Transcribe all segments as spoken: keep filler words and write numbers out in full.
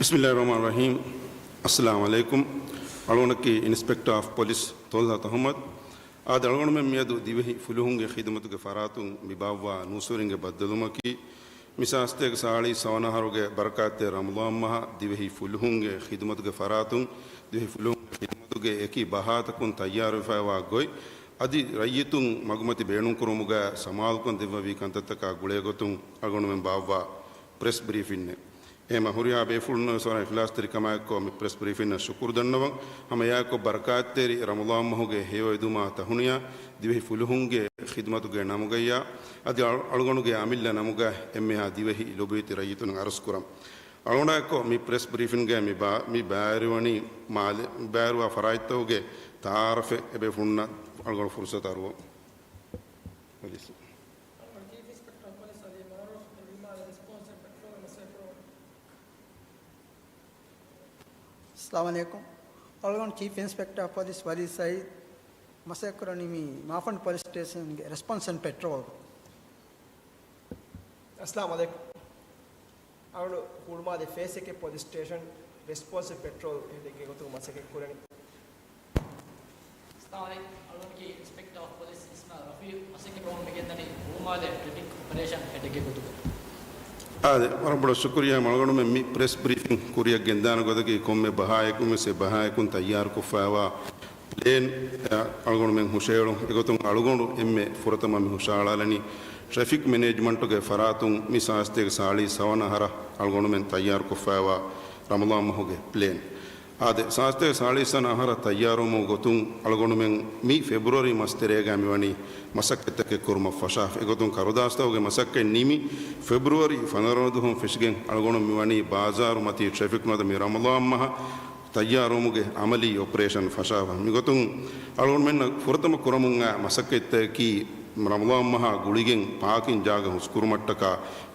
ބިސްމިއްލާހި ރަޙްމާނި ރަޙީމް. އައްސަލާމު ޢަލައިކުމް. އަޅުގަނޑަކީ އިންސްޕެކްޓާ އޮފް ޕޮލިސް ތޮލްހާ އަޙްމަދު. އާދެ، އަޅުގަނޑުމެން މިއަދު ދިވެހި ފުލުހުންގެ ޚިދުމަތުގެ ފަރާތުން މި ބާއްވާ ނޫސްވެރިންގެ ބައްދަލުވުމަކީ، މި ސާސްތޭކަ ސާޅީސް ސަވަނަ އަހަރުގެ ބަރަކާތްތެރި ރަމަޟާން މަހަށް ދިވެހި ފުލުހުންގެ ޚިދުމަތުގެ ފަރާތުން ދިވެހި ފުލުހުންގެ ޚިދުމަތުގެ އެކި ބަހާތަކުން ތައްޔާރުވެފައިވާ ގޮތް، އަދި ރައްޔިތުން މަގުމަތި ބޭނުންކުރުމުގަ ސަމާލުކަން ދެއްވެވި ކަންތައްތަކާ ގުޅޭގޮތުން އަޅުގަނޑުމެން ބާއްވާ ޕްރެސް ބްރީފިންއެއް. އެހެމަ ހުރިހާ ބޭފުޅުންނަށް ވެސް ވަރަށް އިޚްލާޞްތެރިކަމާއެއްކޮށް މި ޕްރެސް ބްރީފިންއަށް ޝުކުރު ދަންނަވަން. ހަމަ އެއާއެއްކޮށް ބަރަކާތްތެރި ރަމަޟާން މަހުގެ ހެޔޮއެދުމާ ތަހުނިޔާ ދިވެހި ފުލުހުންގެ ޚިދުމަތުގެ ނަމުގައްޔާ، އަދި އަޅު-، އަޅުގަނޑުގެ އަމިއްލަ ނަމުގަ އެންމެހާ ދިވެހި ލޮބުވެތި ރައްޔިތުން އަރުސްކުރަން. އަޅުގަނޑާއެއްކޮށް މި ޕްރެސް ބްރީފިންގައި މި ބާ-، މި ބައިވެރިވަނީ މާލެ-، ބައިވެރިވާ ފަރާތްތަކުގެ ތައާރަފެއް. އެބޭފުޅުންނަށް އަޅުގަނޑު ފުރުސަތު އަރުވަން. އަޅުގަނޑު ޗީފް އިންސްޕެކްޓަރ އޮފް ޕޮލިސް ވަލީ މައުރޫފް ހުޅުމާލެ ރެސްޕޮންސް އެންޑް ޕެޓްރޯލް މަސައްކަތް ކުރަން. އައްސަލާމު ޢަލައިކުމް. އަޅުގަނޑު ޗީފް އިންސްޕެކްޓަރ އޮފް ޕޮލިސް ވަލީ ސައީދު މަސައްކަތް ކުރަނީ މި މާފަންޑު ޕޮލިސް ސްޓޭޝަންގެ ރެސްޕޮންސް އެންޑް ޕެޓްރޯލް. އައްސަލާމު ޢަލައިކުމް. އަޅުގަނޑު ހުޅުމާލެ ފޭސް އެކެއް ޕޮލިސް ސްޓޭޝަން ރެސްޕޮންސް އެންޑް ޕެޓްރޯލް ހެޑެއްގެ ގޮތުން މަސައްކަތް ކުރަނީ. އައްސަލާމު ޢަލައިކުމް. އަޅުގަނޑަކީ އިންސްޕެކްޓަރ އޮފް ޕޮލިސް އިސްމާއިލް ރަފީޢު. މަސައްކަތް ކުރަމުން މި ގެންދަނީ ހުޅުމާލެ ޓްރެފިކް އޮޕަރޭޝަން ހެޑެއްގެ ގޮތުގަ. އާދެ، ވަރަށް ބޮޑަށް ޝުކުރިއްޔާ. އަޅުގަނޑުމެން މި ޕްރެސް ބްރީފިން ކުރިއަށް ގެންދާނެ ގޮތަކީ ކޮންމެ ބަހާއެކުން ވެސް އެ ބަހާއެކުން ތައްޔާރުކޮށްފައިވާ ޕްލޭން، އަ، އަޅުގަނޑުމެން ހުށައެޅުން. އެގޮތުން އަޅުގަނޑު އެންމެ ފުރަތަމަ މި ހުށައަޅާލަނީ ޓްރެފިކް މެނޭޖްމަންޓުގެ ފަރާތުން މި ސާސްތޭކަ ސާޅީސް ސަވަނަ އަހަރަށް އަޅުގަނޑުމެން ތައްޔާރުކޮށްފައިވާ ރަމަޟާން މަހުގެ ޕްލޭން. އާދެ، ސާސްތޭކަ ސާޅީސް ސަވަނަ އަހަރަށް ތައްޔާރުވުމުގެ ގޮތުން އަޅުގަނޑުމެން މި ފެބްރުއަރީ މަސް ތެރޭގަ މިވަނީ މަސައްކަތްތަކެއް ކުރުމަށް ފަށާފަ. އެގޮތުން ކަރުދާސްތަކުގެ މަސައްކަތް ނިމި، ފެބްރުއަރީ ފަނަރަ ދުވަހުން ފެށިގެން އަޅުގަނޑު މިވަނީ ބާޒާރުމަތީ ޓްރެފިކް ނުވަތަ މި ރަމަޟާން މަހަށް ތައްޔާރުވުމުގެ އަމަލީ އޮޕަރޭޝަން ފަށާފަ. މިގޮތުން އަޅުގަނޑުމެންނަށް ފުރަތަމަ ކުރަމުން އައި މަސައްކަތްތަކަކީ ރަމަޟާން މަހާ ގުޅިގެން ޕާކިން ޖާގަ ހުސްކުރުމަށްޓަކާ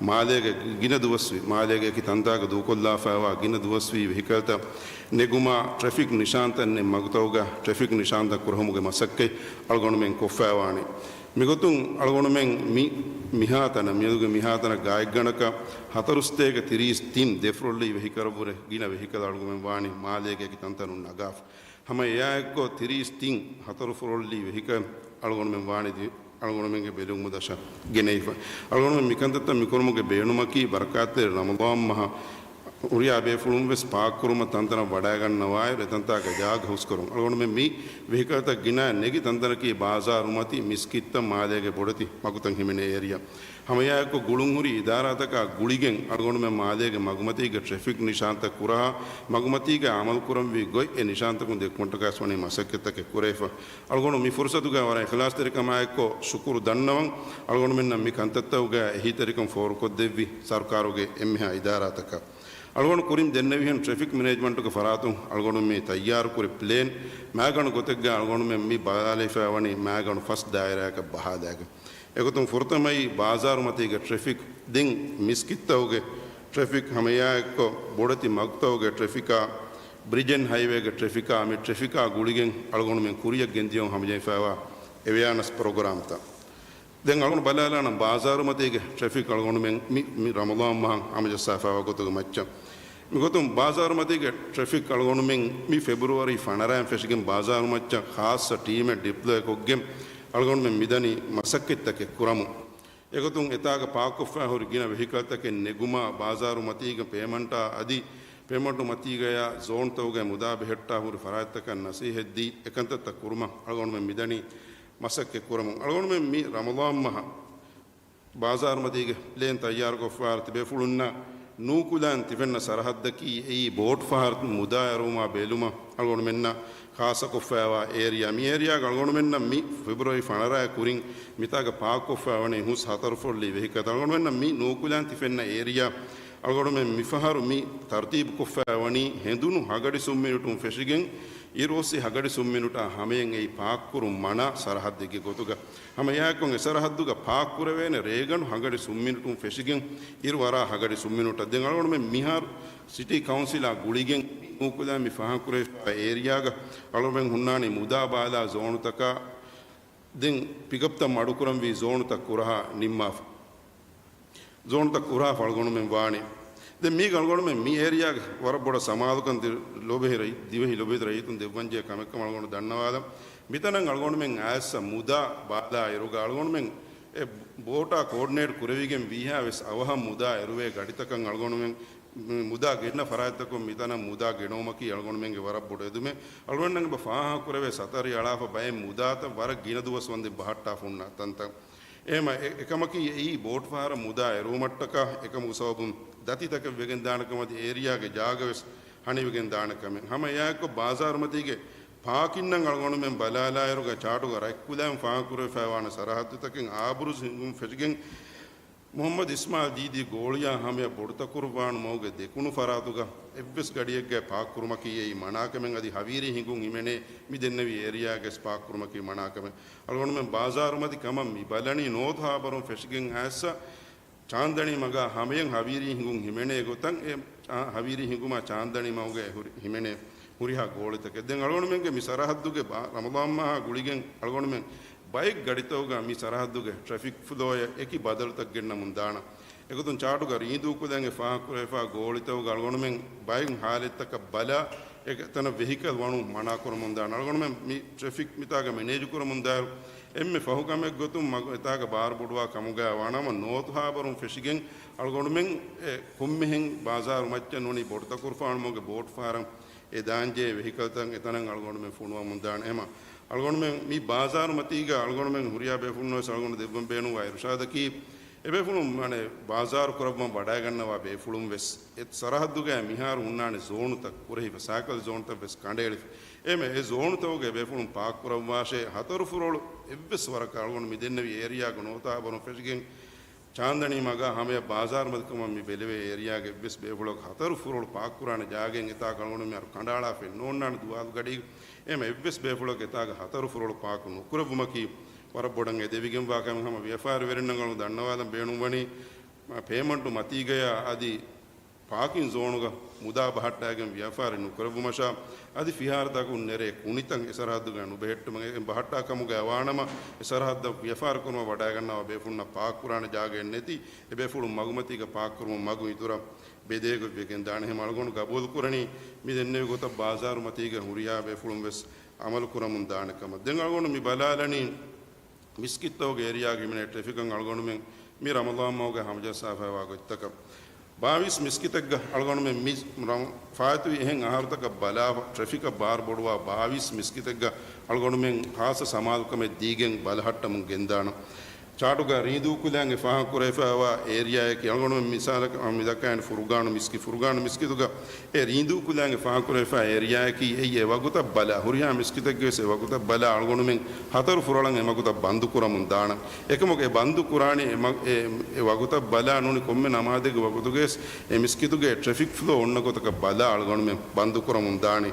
މާލޭގެ ގިނަ ދުވަސްވީ، މާލޭގެ އެކި ތަންތާގަ ދޫކޮށްލާފައިވާ ގިނަ ދުވަސްވީ ވެހިކަލްތައް ނެގުމާ، ޓްރެފިކް ނިޝާންތައް ނެތް މަގުތަކުގަ ޓްރެފިކް ނިޝާންތައް ކުރެހުމުގެ މަސައްކަތް އަޅުގަނޑުމެން ކޮށްފައިވާނެ. މިގޮތުން އަޅުގަނޑުމެން މި މިހާތަނަށް، މިއަދުގެ މިހާތަނަށް ގާތްގަނޑަކަށް ހަތަރުސަތޭކަ ތިރީސް ތިން ދެފުރޮއްލީ ވެހިކަލަށްވުރެ ގިނަ ވެހިކަލް އަޅުގަނޑުމެން ވާނީ މާލޭގެ އެކި ތަންތަނުން ނަގާފަ. ހަމަ އެއާއެއްކޮށް ތިރީސް ތިން ހަތަރު ފުރޮއްލީ ވެހިކަލް އަޅުގަނޑުމެން ވާނީ ދި-، އަޅުގަނޑުމެންގެ ބެލުމުދަށަށް ގެނައިފަ. އަޅުގަނޑުމެން މިކަންތައްތައް މިކުރުމުގެ ބޭނުމަކީ ބަރަކާތްތެރި ރަމަޟާން މަހަށް ހުރިހާ ބޭފުޅުން ވެސް ޕާކް ކުރުމަށް ތަންތަނަށް ވަޑައިގަންނަވާއިރު، އެތަންތާގެ ޖާގަ ހުސްކުރުން. އަޅުގަނޑުމެން މި ވެހިކަލްތައް ގިނަ ނެގި ތަންތަނަކީ ބާޒާރުމަތީ، މިސްކިތްތައް، މާލޭގެ ބޮޑެތި މަގުތައް ހިމެނޭ އޭރިއާ. ހަމައެއާއެކު ގުޅުންހުރި އިދާރާތަކާ ގުޅިގެން އަޅުގަނޑުމެން މާލޭގެ މަގުމަތީގެ ޓްރެފިކް ނިޝާންތައް ކުރަހާ، މަގުމަތީގައި އަމަލު ކުރަންވީ ގޮތް އެ ނިޝާންތަކުން ދެއްކުމަށްޓަކާ ވަނީ މަސައްކަތްތަކެއް ކުރެވިފަ. އަޅުގަނޑު މި ފުރުސަތުގައި ވަރަށް އިޚްލާޞްތެރިކަމާއެއްކޮށް ޝުކުރު ދަންނަވަން. އަޅުގަނޑުމެންނަށް މި ކަންތައްތަކުގައި އެހީތެރިކަން ފޯރުކޮށްދެއްވި ސަރުކާރުގެ އެންމެހާ އިދާރާތަކަށް. އަޅުގަނޑު ކުރިން ދެންނެވިހެން ޓްރެފިކް މެނޭޖްމަންޓުގެ ފަރާތުން އަޅުގަނޑު މި ތައްޔާރުކުރި ޕްލޭން މައިގަނޑު ގޮތެއްގައި އަޅުގަނޑުމެން މި ބަލާލައިފައިވަނީ މައިގަނޑު ފަސް ދާއިރާއަކަށް ބަހާލައިގެން. އެގޮތުން ފުރަތަމައީ ބާޒާރުމަތީގެ ޓްރެފިކް، ދެން މިސްކިތްތަކުގެ ޓްރެފިކް، ހަމައެއާއެއްކޮށް ބޮޑެތި މަގުތަކުގެ ޓްރެފިކާ، ބްރިޖް އެންޑް ހައިވޭގެ ޓްރެފިކާ، މި ޓްރެފިކާ ގުޅިގެން އަޅުގަނޑުމެން ކުރިއަށް ގެންދިޔުން ހަމަޖެހިފައިވާ އެވެއާނަސް ޕްރޮގްރާމްތައް. ދެން އަޅުގަނޑު ބަލާލާނަން ބާޒާރުމަތީގެ ޓްރެފިކް އަޅުގަނޑުމެން މި، މި ރަމަޟާން މަހަށް ހަމަޖައްސާފައިވާ ގޮތުގެ މައްޗަށް. މިގޮތުން ބާޒާރުމަތީގެ ޓްރެފިކް އަޅުގަނޑުމެން މި ފެބްރުއަރީ ފަނަރައިން ފެށިގެން ބާޒާރުމައްޗަށް ޚާއްޞަ ޓީމެއް ޑިޕްލޮއިކޮށްގެން އަޅުގަނޑުމެން މިދަނީ މަސައްކަތްތަކެއް ކުރަމުން. އެގޮތުން އެތާގަ ޕާކްކޮށްފައި ހުރި ގިނަ ވެހިކަލްތަކެއް ނެގުމާ، ބާޒާރުމަތީގެ ޕޭމަންޓާ އަދި ޕޭމަންޓު މަތީގަޔާ ޒޯންތަކުގައި މުދާ ބެހެއްޓާ ހުރި ފަރާތްތަކަށް ނަސީހަތްދީ، އެކަންތައްތައް ކުރުމަށް އަޅުގަނޑުމެން މިދަނީ މަސައްކަތް ކުރަމުން. އަޅުގަނޑުމެން މި ރަމަޟާން މަހަށް ބާޒާރުމަތީގެ ޕްލޭން ތައްޔާރުކޮށްފައި ތިބޭފުޅުންނަށް ނޫކުލަން ތިފެންނަ ސަރަހައްދަކީ އެއީ ބޯޓް ފަހަރު މުދާ އެރުވުމާ ބެލުމަށް އަޅުގަނޑުމެންނަށް ޚާއްޞަކޮށްފައިވާ އޭރިއާ. މި އޭރިއާގަ އަޅުގަނޑުމެންނަށް މި ފެބްރުއަރީ ފަނަރައި ކުރިން މިތާގަ ޕާކްކޮށްފައިވަނީ ހުސް ހަތަރު ފުރޮއްލީ ވެހިކަލް. އަޅުގަނޑުމެންނަށް މި ނޫކުލަން ތިފެންނަ އޭރިއާ އަޅުގަނޑުމެން މިފަހަރު މި ތަރުތީބުކޮށްފައިވަނީ ހެނދުނު ހަގަޑި ސުންމިނިޓުން ފެށިގެން އިރުއޮއްސި ހަގަޑި ސުންމިނިޓާ ހަމަޔަށް އެއީ ޕާކްކުރުން މަނާ ސަރަހައްދެއްގެ ގޮތުގަ. ހަމައެއާއެކު އެ ސަރަހައްދުގަ ޕާކްކުރެވޭނެ ރޭގަނޑު ހަގަޑި ސުންމިނިޓުން ފެށިގެން އިރު ވަރާ ހަގަޑި ސުންމިނިޓަށް. ދެން އަޅުގަނޑުމެން މިހާރު ސިޓީ ކައުންސިލާ ގުޅިގެން ނޫކުލަން މި ފަހަކުރެވިފައި އޭރިއާގަ އަޅުގަނޑުމެން ހުންނާނީ މުދާ ބާލާ ޒޯނުތަކާ ދެން ޕިކަޕްތައް މަޑުކުރަންވީ ޒޯނުތައް ކުރަހާ ނިންމާފަ. ޒޯނުތައް ކުރާފަ އަޅުގަނޑުމެން ވާނީ. ދެން މީގަ އަޅުގަނޑުމެން މި އޭރިއާގެ ވަރަށް ބޮޑަށް ސަމާލުކަން ދި-، ލޯބިހި ރައްޔި-، ދިވެހި ލޯބިވެތި ރައްޔިތުން ދެއްވަންޖެހޭ ކަމެއްކަމަށް އަޅުގަނޑު ދަންނަވާލަން. މިތަނަށް އަޅުގަނޑުމެން އައިސް މުދާ ބާލާ އިރުގަ އަޅުގަނޑުމެން އެ ބޯޓާ ކޯޑިނޭޓް ކުރެވިގެން ވީހާވެސް އަވަހަށް މުދާ އެރުވޭ ގަޑިތަކަށް އަޅުގަނޑުމެން މުދާ ގެންނަ ފަރާތްތަކުން މިތަނަށް މުދާ ގެނައުމަކީ އަޅުގަނޑުމެންގެ ވަރަށް ބޮޑު އެދުމެއް. އަޅުގަނޑުމެންނަށް އެބަ ފާހަގަކުރެވޭ ސަތަރި އަޅާފަ ބައެއް މުދާތައް ވަރަށް ގިނަ ދުވަސް ވަންދެން ބަހައްޓާފަ ހުންނަ ތަންތަން. އެހެމަ އެ-، އެކަމަކީ އެއީ ބޯޓު ފަހަރަށް މުދާ އެރުވުމަށްޓަކާ އެކަމުގެ ސަބަބުން ދަތިތަކެއް ވެގެން ދާނެ ކަމަށް އަދި އޭރިއާގެ ޖާގަވެސް ހަނިވެގެން ދާނެ ކަމެއް. ހަމަ އެއާއެއްކޮށް ބާޒާރުމަތީގެ ޕާކިންނަށް އަޅުގަނޑުމެން ބަލާލާއިރުގަ ޗާޓުގަ ރަތްކުލައިން ފާހަގަކުރެވިފައިވާނެ ސަރަހައްދުތަކެއް އާބުރުޒު ހިނގުން ފެށިގެން މުހައްމަދު އިސްމާއިލް ދީދީ ގޯޅިޔާ ހަމަޔަށް ބޮޑުތަކުރުވާނު މަގުގެ ދެކުނު ފަރާތުގަ އެއްވެސް ގަޑިއެއްގައި ޕާކްކުރުމަކީ އެއީ މަނާކަމެއް އަދި ހަވީރީ ހިނގުން ހިމެނޭ މި ދެންނެވި އޭރިއާގަސް ޕާކްކުރުމަކީ މަނާކަމެއް. އަޅުގަނޑުމެން ބާޒާރުމަތި ކަމަށް މި ބަލަނީ ނޯތު ހާބަރުން ފެށިގެން އައިސް ޗާންދަނީ މަގާ ހަމަޔަށް ހަވީރީ ހިނގުން ހިމެނޭ ގޮތަށް އެ ހަވީރީ ހިނގުމާ ޗާންދަނީ މަގުގައި ހުރި ހިމެނޭ ހުރިހާ ގޯޅިތަކެއް. ދެން އަޅުގަނޑުމެންގެ މި ސަރަހައްދުގެ ބާ-، ރަމަޟާން މަހާ ގުޅިގެން އަޅުގަނޑުމެން ބައެއް ގަޑިތަކުގަ މި ސަރަހައްދުގެ ޓްރެފިކް ފްލޯއަށް އެކި ބަދަލުތައް ގެންނަމުން ދާނަން. އެގޮތުން ޗާޓުގަ ރީނދޫކުލައިން އެ ފާހަގަކުރެވިފާ ގޯޅިތަކުގަ އަޅުގަނޑުމެން ބައެއް ހާލަތްތަކަށް ބަލާ، އެ ތަނަށް ވެހިކަލް ވަނުން މަނާކުރަމުން ދާނަން. އަޅުގަނޑުމެން މި ޓްރެފިކް މިތާގަ މެނޭޖުކުރަމުން ދާއިރު، އެންމެ ފަހު ކަމެއް ގޮތުން މަގު އެތާގަ ބާރު ބޮޑުވާ ކަމުގައި ވާނަމަ، ނޯތު ހާބަރުން ފެށިގެން އަޅުގަނޑުމެން އެ ކޮންމެހެން ބާޒާރު މައްޗަށް ނޫނީ ބޮޑުތަކުރުފާނު މަގުގެ ބޯޓު ފަހަރަށް އެ ދާންޖެހޭ ވެހިކަލްތައް އެތަނަށް އަޅުގަނޑުމެން ފޮނުވަމުން ދާނެ. އެހެމަ އަޅުގަނޑުމެން މި ބާޒާރު މަތީގަ އަޅުގަނޑުމެން ހުރިހާ ބޭފުޅުންވެސް އަޅުގަނޑު ދެއްވަން ބޭނުންވާ އިރުޝާދަކީ، އެބޭފުޅުން މަނެ ބާޒާރު ކުރައްވަން ވަޑައިގަންނަވާ ބޭފުޅުން ވެސް އެ ސަރަހައްދުގައި މިހާރު ހުންނާނެ ޒޯނުތައް ކުރެހިފަ، ސައިކަލް ޒޯނުތައް ވެސް ކަނޑައެޅިފަ. އެމެ އެ ޒޯނުތަކުގައި ބޭފުޅުން ޕާކް ކުރައްވާށޭ، ހަތަރު ފުރޮޅު އެއްވެސް ވަރަކަށް އަޅުގަނޑު މި ދެންނެވި އޭރިއާގަ ނޯތާބަރުން ފެށިގެން ޗާންދަނީ މަގާ ހަމަޔަށް ބާޒާރު މަތިކަމަށް މި ބެލެވޭ އޭރިއާގެ އެއްވެސް ބޭފުޅަކަށް ހަތަރު ފުރޮޅު ޕާކް ކުރާނެ ޖާގައެއް އެތާކަށް އަޅުގަނޑު މިހާރު ކަނޑައަޅާފައެއް ނޯންނާނެ ދުވާލު ގަޑީގަ. އެމެ އެއްވެސް ބޭފުޅަކަށް އެތާގަ ހަތަރު ފުރޮޅު ޕާކް ނުކުރެއްވުމަކީ ވަރަށް ބޮޑަށް އެދެވިގެންވާ ކަމެއް. ހަމަ ވިޔަފާރިވެރިންނަށް އަޅުގަނޑު ދަންނަވާލަން ބޭނުންވަނީ، މަ-، ޕޭމަންޓު މަތީގަޔާ އަދި ޕާކިން ޒޯނުގަ މުދާ ބަހައްޓާގެން ވިޔަފާރި ނުކުރެއްވުމަށާ އަދި ފިހާރަތަކުން ނެރޭ ކުނިތައް އެ ސަރަހައްދުގަ ނުބެހެއްޓުމަށް އެ ބަހައްޓާ ކަމުގައި ވާނަމަ، އެ ސަރަހައްދަށް ވިޔަފާރި ކުރުމަށް ވަޑައިގަންނަވާ ބޭފުޅުންނަށް ޕާކް ކުރާނެ ޖާގައެއް ނެތި، އެ ބޭފުޅުން މަގުމަތީގަ ޕާކް ކުރުމަށް މަގު އިތުރަށް ބެދޭގޮތް ވެގެން ދާނެ. އެހެން އަޅުގަނޑު ގަބޫލު ކުރަނީ މި ދެންނެވި ގޮތަށް ބާޒާރު މަތީގަ ހުރިހާ ބޭފުޅުން ވެސް އަމަލު ކުރަމުން ދާނެ ކަމަށް. ދެން އަޅުގަނޑު މި ބަލާލަނީ މިސްކިތްތަކުގެ އޭރިއާގަ ހިމެނޭ ޓްރެފިކަށް އަޅުގަނޑުމެން މި ރަމަޟާން މަހުގަ ހަމަޖައްސާފައިވާ ގޮތްތަކަށް. ބާވީސް މިސްކިތެއްގަ އަޅުގަނޑުމެން މި ރަމަ-، ފާއިތުވި އެހެން އަހަރުތަކަށް ބަލާފަ، ޓްރެފިކަށް ބާރު ބޮޑުވާ ބާވީސް މިސްކިތެއްގަ އަޅުގަނޑުމެން ހާއްސަ ސަމާލުކަމެއް ދީގެން ބަލަހައްޓަމުން ގެންދާނަން. ޗާޓުގަ ރީނދޫކުލައިން އެ ފާހަގަކުރެވިފައިވާ އޭރިއާއަކީ އަޅުގަނޑުމެން މިސާލަކަށް މި ދައްކާނެ ފުރުގާނު މިސްކި-، ފުރުގާނު މިސްކިތުގަ އެ ރީނދޫކުލައިން އެ ފާހަގަކުރެވިފައި އޭރިއާއަކީ އެއީ އެ ވަގުތަށް ބަލާ، ހުރިހާ މިސްކިތެއްގެ ވެސް އެ ވަގުތަށް ބަލާ އަޅުގަނޑުމެން ހަތަރު ފުރޮޅަށް އެ ވަގުތަށް ބަންދު ކުރަމުން ދާނަން. އެކަމަކު އެ ބަންދު ކުރާނީ އެ މަ-، އެ، އެ ވަގުތަށް ބަލާ ނޫނީ ކޮންމެ ނަމާދެއްގެ ވަގުތުގައި ވެސް އެ މިސްކިތުގެ ޓްރެފިކް ފްލޯ އޮންނަ ގޮތަކަށް ބަލާ އަޅުގަނޑުމެން ބަންދު ކުރަމުން ދާނީ.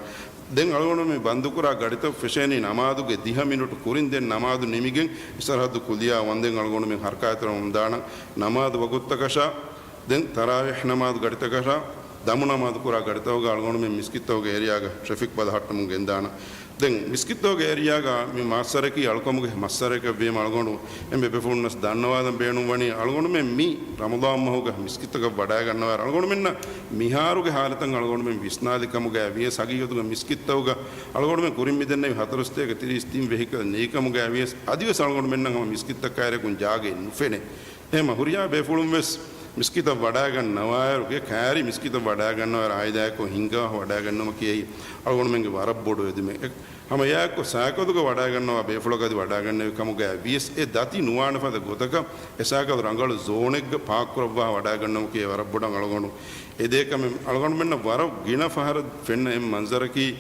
ދެން އަޅުގަނޑުމެން ބަންދުކުރާ ގަޑިތައް ފެށޭނީ ނަމާދުގެ ދިހަ މިނުޓު ކުރިން. ދެން ނަމާދު ނިމިގެން އެ ސަރަހައްދު ކުލިއާ ވަންދެން އަޅުގަނޑުމެން ހަރަކާތްތެރިވަމުން ދާނަން. ނަމާދު ވަގުތުތަކަށާ ދެން ތަރާވީހް ނަމާދު ގަޑިތަކަށާ ދަމު ނަމާދު ކުރާ ގަޑިތަކުގަ އަޅުގަނޑުމެން މިސްކިތްތަކުގެ އޭރިއާގަ ޓްރެފިކް ބަލަހައްޓަމުން ގެންދާނަން. ދެން މިސްކިތްތަކުގެ އޭރިއާގަ މި މައްސަރަކީ އަޅުކަމުގެ މައްސަރަކަށް ވީމަ އަޅުގަނޑު އެންމެ ބޭފުޅުންނަސް ދަންނަވާލަން ބޭނުންވަނީ، އަޅުގަނޑުމެން މި ރަމަޟާން މަހުގަ މިސްކިތްތަކަށް ވަޑައިގަންނަވާ އަޅުގަނޑުމެންނަށް މިހާރުގެ ހާލަތަށް އަޅުގަނޑުމެން ވިސްނާލި ކަމުގައި ވިޔަސް ހަގީގަތުގަ މިސްކިތްތަކުގަ އަޅުގަނޑުމެން ކުރިން މިދެންނެވި ހަތަރު ސަތޭކަ ތިރީސް ތިން ވެހިކަލް ނެތް ކަމުގައި ވިޔަސް އަދިވެސް އަޅުގަނޑުމެންނަށް ހަމަ މިސްކިތްތަކާއިރަކުން ޖާގައެއް ނުފެނޭ. އެހެމަ ހުރިހާ ބޭފުޅުން ވެސް މިސްކިތަށް ވަޑައިގަންނަވާއިރު، ގެ ކާރި މިސްކިތަށް ވަޑައިގަންނަވާއިރު އާއިލާއެކު ހިންގާ ވަޑައިގަންނަވުމަކީ އެއީ އަޅުގަނޑުމެންގެ ވަރަށް ބޮޑު އެދުމެއް. އެ، ހަމަ އެއާއެކު ސައިކަލުގަ ވަޑައިގަންނަވާ ބޭފުޅަކަށް އަދި ވަޑައިގަންނެވި ކަމުގައި ވިޔަސް އެ ދަތި ނުވާނެ ފަދަ ގޮތަކަށް އެ ސައިކަލު ރަނގަޅު ޒޯނެއްގަ ޕާކް ކުރައްވާ ވަޑައިގަންނަވުމަކީ ވަރަށް ބޮޑަށް އަޅުގަނޑު އެދޭ ކަމެއް. އަޅުގަނޑުމެންނަށް ވަރަށް ގިނަ ފަހަރަށް ފެންނަ އެއް މަންޒަރަކީ،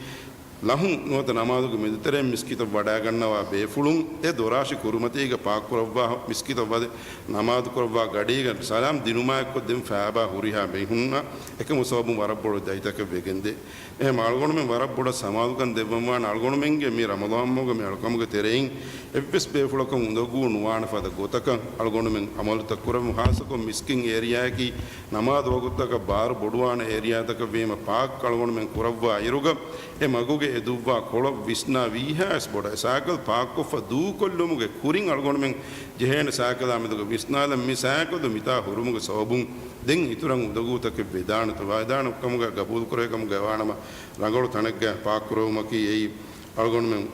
ލަހުން ނުވަތަ ނަމާދުގެ މެދުތެރެއިން މިސްކިތަށް ވަޑައިގަންނަވާ ބޭފުޅުން އެ ދޮރާށި ކުރިމަތީގަ ޕާކްކުރައްވާ މިސްކިތަށް ވަދެ ނަމާދުކުރައްވާ ގަޑީގަ ސަލާމް ދިނުމާއެއްކޮށް ދެން ފައިބާ ހުރިހާ ބޭފުޅުންނަށް އެކަމު ސަބަބުން ވަރަށް ބޮޑު ދަތިތަކެއް ވެގެންދޭ. އެހެން އަޅުގަނޑުމެން ވަރަށް ބޮޑަށް ސަމާލުކަން ދެއްވަންވާނެ. އަޅުގަނޑުމެންގެ މި ރަމަޟާން މަހުގެ މި އަޅުކަމުގެ ތެރެއިން އެއްވެސް ބޭފުޅަކަށް އުނދަގޫ ނުވާނެ ފަދަ ގޮތަކަށް އަޅުގަނޑުމެން އަމަލުތައް ކުރަމު. ޚާއްޞަކޮށް މިސްކިތް އޭރިއާއަކީ ނަމާދު ވަގުތުތަކަށް ބާރު ބޮޑުވާނެ އޭރިއާތަކަށްވީމަ، ޕާކް އަޅުގަނޑުމެން ކުރައްވާ އިރުގަ އެ މަގުގެ އެ ދުއްވާ ކޮޅަށް ވިސްނާ ވީހާވެސް ބޮޑަށް އެ ސައިކަލް ޕާކްކޮށްފަ ދޫކޮށްލުމުގެ ކުރިން އަޅުގަނޑުމެން ޖެހޭނެ ސައިކަލާ މެދުގަ ވިސްނާލަން މި ސައިކަލް މިތާ ހުރުމުގެ ސަބަބުން ދެން އިތުރަށް އުނދަގޫތަކެއް ވެދާނެތަ؟ ވެދާނެ ކަމުގަ ގަބޫލުކުރޭ ކަމުގަ ވާނަމަ، ރަނގަޅު ތަނެއްގަ ޕާކްކުރެވުމަކީ އެއީ އަޅުގަނޑުމެން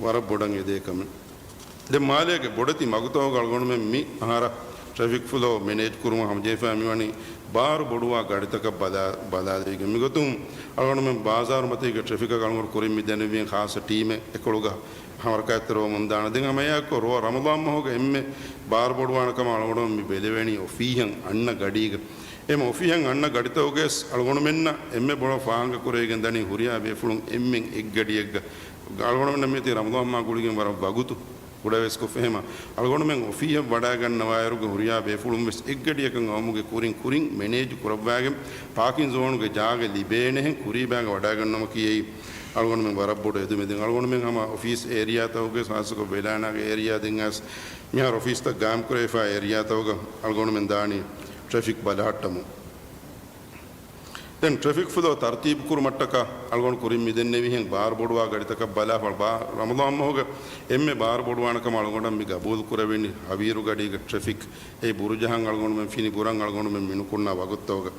ވަރަށް ބޮޑަށް އެދޭ ކަމެއް. ދެން މާލޭގެ ބޮޑެތި މަގުތަކުގަ އަޅުގަނޑުމެން މި އަހަރަށް ޓްރެފިކް ފްލޯ މެނޭޖް ކުރުމަށް ހަމަޖެހިފައި މިވަނީ ބާރު ބޮޑުވާ ގަޑިތަކަށް ބަލާ، ބަލާލެވިގެން. މިގޮތުން އަޅުގަނޑުމެން ބާޒާރު މަތީގެ ޓްރެފިކަށް އަޅުގަނޑު ކުރިން މި ދެނެވިން ޚާއްޞަ ޓީމެއް އެކޮޅުގަ ހަރަކާތްތެރިވަމުން ދާނެ. ދެން ހަމައެއާއެކު ރޯ ރަމަޟާން މަހުގެ އެންމެ ބާރު ބޮޑުވާނެ ކަމަށް އަޅުގަނޑު މި ބެލެވެނީ އޮފީހަށް އަންނަ ގަޑީގަ. އެމަ އޮފީހަށް އަންނަ ގަޑިތަކުގަސް އަޅުގަނޑުމެންނަށް އެންމެ ބޮޑަށް ފާހަގަ ކުރެވިގެން ދަނީ ހުރިހާ ބޭފުޅުން އެންމެން އެއްގަޑިއެއްގަ. އަޅުގަނޑުމެންނަށް މިއޮތީ ރަމަޟާން މަހާ ގުޅިގެން ވަރަށް ވަގުތު ކުޑަވެސް ކޮށްފަ ހެމަ އަޅުގަނޑުމެން އޮފީހަށް ވަޑައިގަންނަވާއިރުގަ ހުރިހާ ބޭފުޅުން ވެސް އެއްގަޑިއަކަށް އައުމުގެ ކުރިން ކުރިން މެނޭޖް ކުރައްވާގެން ޕާކިން ޒޯނުގެ ޖާގަ ލިބޭނެހެން ކުރީބާގަ ވަޑައިގަންނަވަމަކީ އެއީ އަޅުގަނޑުމެން ވަރަށް ބޮޑު އެދުމެއް. ދެން އަޅުގަނޑުމެން ހަމަ އޮފީސް އޭރިއާތަކުގެ ޚާއްޞަކޮށް ވެލާނާގެ އޭރިއާ ދެން އަސް މިހާރު އޮފީސްތައް ގާއިމްކުރެވިފާ އޭރިއާތަކުގަ އަޅުގަނޑުމެން ދާނީ ޓްރެފިކް ބަލަހައްޓަމުން. ދެން ޓްރެފިކް ފްލޯ ތަރުތީބު ކުރުމަށްޓަކާ އަޅުގަނޑު ކުރިން މިދެންނެވިހެން ބާރު ބޮޑުވާ ގަޑިތަކަށް ބަލާފަ ބާ، ރަމަޟާން މަހުގެ އެންމެ ބާރު ބޮޑުވާނެ ކަމަށް އަޅުގަނޑަށް މި ގަބޫލު ކުރެވެނީ ހަވީރު ގަޑީގެ ޓްރެފިކް އެ ބުރުޖަހަން އަޅުގަނޑުމެން ފިނި ބުރަން އަޅުގަނޑުމެން މިނުކުންނާ ވަގުތުތަކުގަ.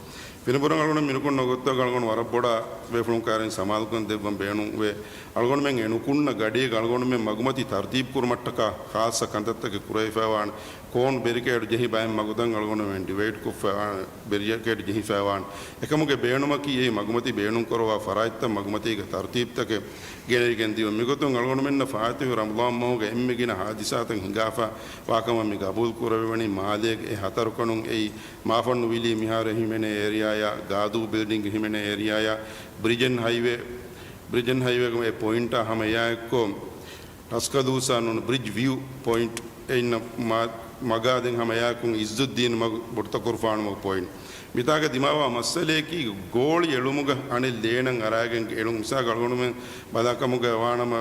ފިނިބުރަން އަޅުގަނޑު މިނުކުން ނުގޮތަށް އަޅުގަނޑު ވަރަށް ބޮޑަށް ބޭފުޅުން ކާރިން ސަމާލުކަން ދެއްވަން ބޭނުންވޭ. އަޅުގަނޑުމެން އެ ނުކުންނަ ގަޑީގަ އަޅުގަނޑުމެން މަގުމަތި ތަރުތީބު ކުރުމަށްޓަކާ ޚާއްޞަ ކަންތައްތަކެއް ކުރެވިފައިވާނެ. ކޯން ބެރިކޭޑް ޖެހި ބައެއް މަގުތައް އަޅުގަނޑުމެން ޑިވައިޑް ކޮށްފައިވާނެ، ބެރިކޭޑް ޖެހިފައިވާނެ. އެކަމުގެ ބޭނުމަކީ އެ މަގުމަތި ބޭނުން ކުރައްވާ ފަރާތްތައް މަގުމަތީގެ ތަރުތީބުތަކެއް ގެނެވިގެން ދިޔުން. މިގޮތުން އަޅުގަނޑުމެންނަށް ފާތިހު ރަމަޟާން މަހުގެ އެންމެ ގިނަ ހާދިސާތައް ހިނގާފަ ވާކަމަށް މި ގަބޫލު ކުރެވެވަނީ މާލޭގެ އެ ހަތަރު ކަނުން އެއީ މާފަންނު ވިލީ މިހާރު ހިމެނޭ އޭރިއާޔާ، ގާދޫ ބިލްޑިންގ ހިމެނޭ އޭރިއާޔާ، ބްރިޖެން ހައިވޭ، ބްރިޖެން ހައިވޭގެ އެ ޕޮއިންޓާ ހަމަ އެއާއެއްކޮށް، ޓަސްކަލޫސާ ނޫން ބްރިޖް ވިއު ޕޮއިންޓް އެ އިންނަ މަ، މަގާ ދެން ހަމަ އެއާއެކު އިއްޒުއްދީން މަގު، ބޮޑުތަކުރުފާނު މަގު ޕޮއިންޓް. މިތާގަ ދިމާވާ މައްސަލަޔަކީ ގޯޅި އެޅުމުގަ އަނެއް ލޭނަށް އަރާގެން އެޅުން. މިސާލަކަށް އަޅުގަނޑުމެން ބަލާ ކަމުގަ ވާނަމަ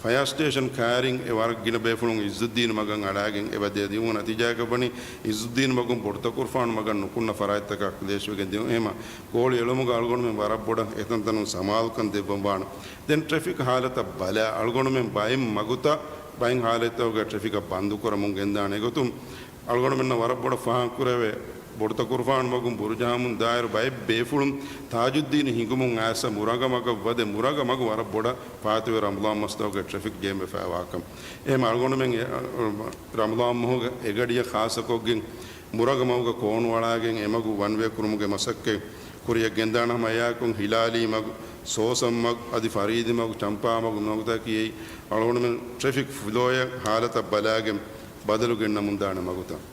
ފަޔާ ސްޓޭޝަން ކާރިން އެ ވަރަށް ގިނަ ބޭފުޅުން އިއްޒުއްދީން މަގަށް އަޅާގެން އެބަ ދޭ ދިއުމުގެ ނަތީޖާއަކަށް ވަނީ އިއްޒުއްދީން މަގުން ބޮޑުތަކުރުފާނު މަގަށް ނުކުންނަ ފަރާތްތަކާ ކްލޭޝްވެގެން ދިއުން. އެހެމަ ގޯޅި އެޅުމުގަ އަޅުގަނޑުމެން ވަރަށް ބޮޑަށް އެތަންތަނުން ސަމާލުކަން ދެއްވަން ވާނެ. ދެން ޓްރެފިކް ހާލަތަށް ބަލާ، އަޅުގަނޑުމެން ބައެއް މަގުތައް، ބައެއް ހާލަތްތަކުގަ ޓްރެފިކަށް ބަންދުކުރަމުން ގެންދާނެ. އެގޮތުން އަޅުގަނޑުމެންނަށް ވަރަށް ބޮޑަށް ފާހަގަކުރެވޭ، ބޮޑުތަކުރުފާނު މަގުން ބުރުޖަހަމުން ދާއިރު ބައެއް ބޭފުޅުން ތާޖުއްދީން ހިނގުމުން އައިސް މުރަގަ މަގަށް ވަދެ، މުރަގަ މަގު ވަރަށް ބޮޑަށް ފާތިވެ ރަމަޟާން މަސްތަކުގެ ޓްރެފިކް ޖޭމް ވެފައިވާކަން. އެހެމަ އަޅުގަނޑުމެން އެ، ރަމަޟާން މަހުގެ އެގަޑިއަށް ޚާއްޞަކޮށްގެން މުރަގަ މަގުގަ ކޯނު އަޅާގެން އެމަގު ވަން ވޭ ކުރުމުގެ މަސައްކަތް ކުރިއަށް ގެންދާނަމަ އެއާއެކު ހިލާލީ މަގު، ސޯސަން މަގު، އަދި ފަރީދި މަގު، ޗަމްޕާ މަގު މަގުތަކީ އަޅުގަނޑުމެން ޓްރެފިކް ފްލޯއެއް ހާލަތަށް ބަލާގެން ބަދަލު ގެންނަމުން ދާނެ މަގުތައް.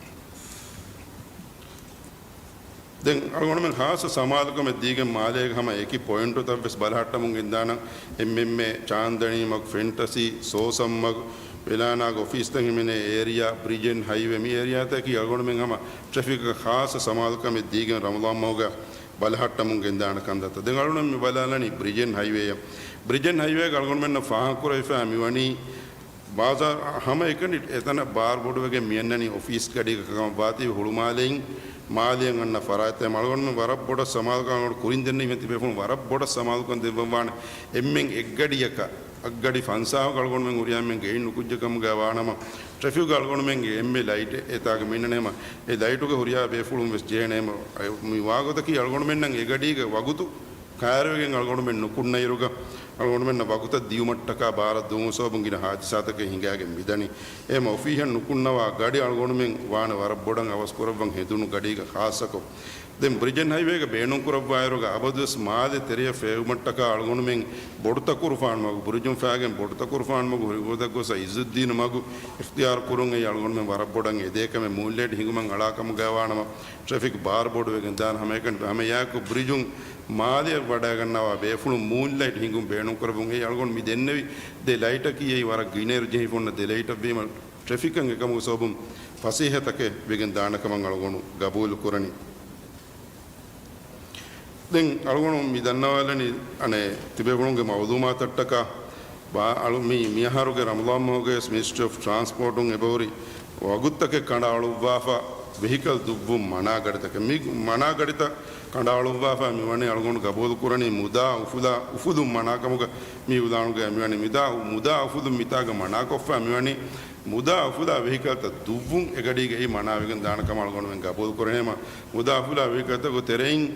ދެން އަޅުގަނޑުމެން ޚާއްޞަ ސަމާލުކަމެއް ދީގެން މާލޭގެ ހަމަ އެކި ޕޮއިންޓުތައް ވެސް ބަލަހައްޓަމުން ގެންދާނަން. އެމްއެމްއޭ، ޗާންދަނީ މަގު، ފެންޓަސީ، ސޯސަން މަގު، ވެލާނާގެ އޮފީސްތައް ހިމެނޭ އޭރިއާ، ބްރިޖެން ހައިވޭ، މި އޭރިއާތަކީ އަޅުގަނޑުމެން ހަމަ ޓްރެފިކަށް ޚާއްޞަ ސަމާލުކަމެއް ދީގެން ރަމަޟާން މަހުގަ ބަލަހައްޓަމުން ގެންދާނެ ކަންތައްތައް. ދެން އަޅުގަނޑު މި ބަލާލަނީ ބްރިޖެން ހައިވޭއަށް. ބްރިޖެން ހައިވޭގަ އަޅުގަނޑުމެންނަށް ފާހަގަކުރެވިފައި މިވަނީ ބާޒާރު ހަމައެކަނި އެތަނަށް ބާރު ބޮޑުވެގެން މިއަންނަނީ އޮފީސް ގަޑީގަ ކަމަށް ވާތީ ހުޅުމާލެއިން މާލެއަށް އަންނަ ފަރާތްތައް. އަޅުގަނޑުމެން ވަރަށް ބޮޑަށް ސަމާލުކަން އަޅުގަނޑު ކުރިން ދެންނެވި ތިބޭފުޅުން ވަރަށް ބޮޑަށް ސަމާލުކަން ދެއްވަން ވާނެ. އެންމެން އެއްގަޑިއަކަށް އަށްގަޑި ފަންސާހަކަށް އަޅުގަނޑުމެން ހުރިހާ އެންމެން ގެއިން ނުކުއްޖެ ކަމުގަ ވާނަމަ، ޓްރެފިކްގަ އަޅުގަނޑުމެންގެ އެންމެ ލައިޓެއް އެތާގަ މިންނަނީ ހަމަ އެ ލައިޓުގަ ހުރިހާ ބޭފުޅުން ވެސް ޖެހޭނެ ހަމަ. މި ވާގޮތަކީ އަޅުގަނޑުމެންނަށް އެގަޑީގެ ވަގުތު ކައިރިވެގެން އަޅުގަނޑުމެން ނުކުންނައިރުގަ އަޅުގަނޑުމެންނަށް ވަގުތަށް ދިޔުމަށްޓަކާ ބާރަށް ދުވުމުގެ ސަބަބުން ގިނަ ހާދިސާތަކެއް ހިނގާގެން މިދަނީ. އެހެމަ އޮފީހަށް ނުކުންނަވާ ގަޑި އަޅުގަނޑުމެން ވާނެ ވަރަށް ބޮޑަށް އަވަސްކުރައްވަން ހެދުނު ގަޑީގަ ޚާއްޞަކޮށް. ދެން ބްރިޖެން ހައިވޭގަ ބޭނުންކުރައްވާއިރުގަ އަބަދުވެސް މާލެ ތެރެޔަށް ފޭބުމަށްޓަކާ އަޅުގަނޑުމެން ބޮޑުތަކުރުފާނު މަގު، ބުރުޖުން ފައިގެން ބޮޑުތަކުރުފާނު މަގު ހުރި ގޮތަށް ގޮސް އިއްޒުއްދީނު މަގު އިޚްތިޔާރު ކުރުން އެއީ އަޅުގަނޑުމެން ވަރަށް ބޮޑަށް އެދޭ ކަމެއް. މޫންލައިޓް ހިނގުމަށް އަޅާ ކަމުގަ ވާނަމަ، ޓްރެފިކް ބާރު ބޮޑުވެގެން ދާން ހަމައެކަނި ހަމައެއާއެކު ބްރިޖުން މާލެއަށް ވަޑައިގަންނަވާ ބޭފުޅުން މޫންލައިޓް ހިނގުން ބޭނުންކުރެއްވުން. އެއީ އަޅުގަނޑު މި ދެންނެވި ދެ ލައިޓަކީ އެއީ ވަރަށް ގިނައިރު ޖެހިފަ އޮންނަ ދެ ލައިޓަށްވީމަ، ޓްރެފިކަށް އެކަމުގެ ސަބަބުން ފަސޭހަތަކެއް ވެގެން ދާނެ ކަމަށް އަޅުގަނޑު ގަބޫލު ކުރަނީ. ދެން އަޅުގަނޑު މި ދަންނަވާލަނީ އަނެއް ތިބޭފުޅުންގެ މައުލޫމާތަށްޓަކާ ވާ އަޅު މި މިއަހަރުގެ ރަމަޟާން މަހުގައި ވެސް މިނިސްޓްރީ އޮފް ޓްރާންސްޕޯޓުން އެބަހުރި ވަގުތުތަކެއް ކަނޑައަޅުއްވާފަ ވެހިކަލް ދުއްވުން މަނާ ގަޑިތަކެއް. މި މަނާ ގަޑިތައް ކަނޑައަޅުއްވާފަ މިވަނީ އަޅުގަނޑު ގަބޫލު ކުރަނީ މުދާ އުފުލާ، އުފުލުން މަނާކަމުގަ މި އުލާނުގަ މިވަނީ މިދާ، މުދާ އުފުލުން މިތާގަ މަނާކޮށްފަ މިވަނީ މުދާ އުފުލާ ވެހިކަލްތައް ދުއްވުން އެގަޑީގައި މަނާވެގެން ދާނެ ކަމަށް އަޅުގަނޑުމެން ގަބޫލު ކުރަނީމަ، މުދާ އުފުލާ ވެހިކަލްތަކުގެ ތެރެއިން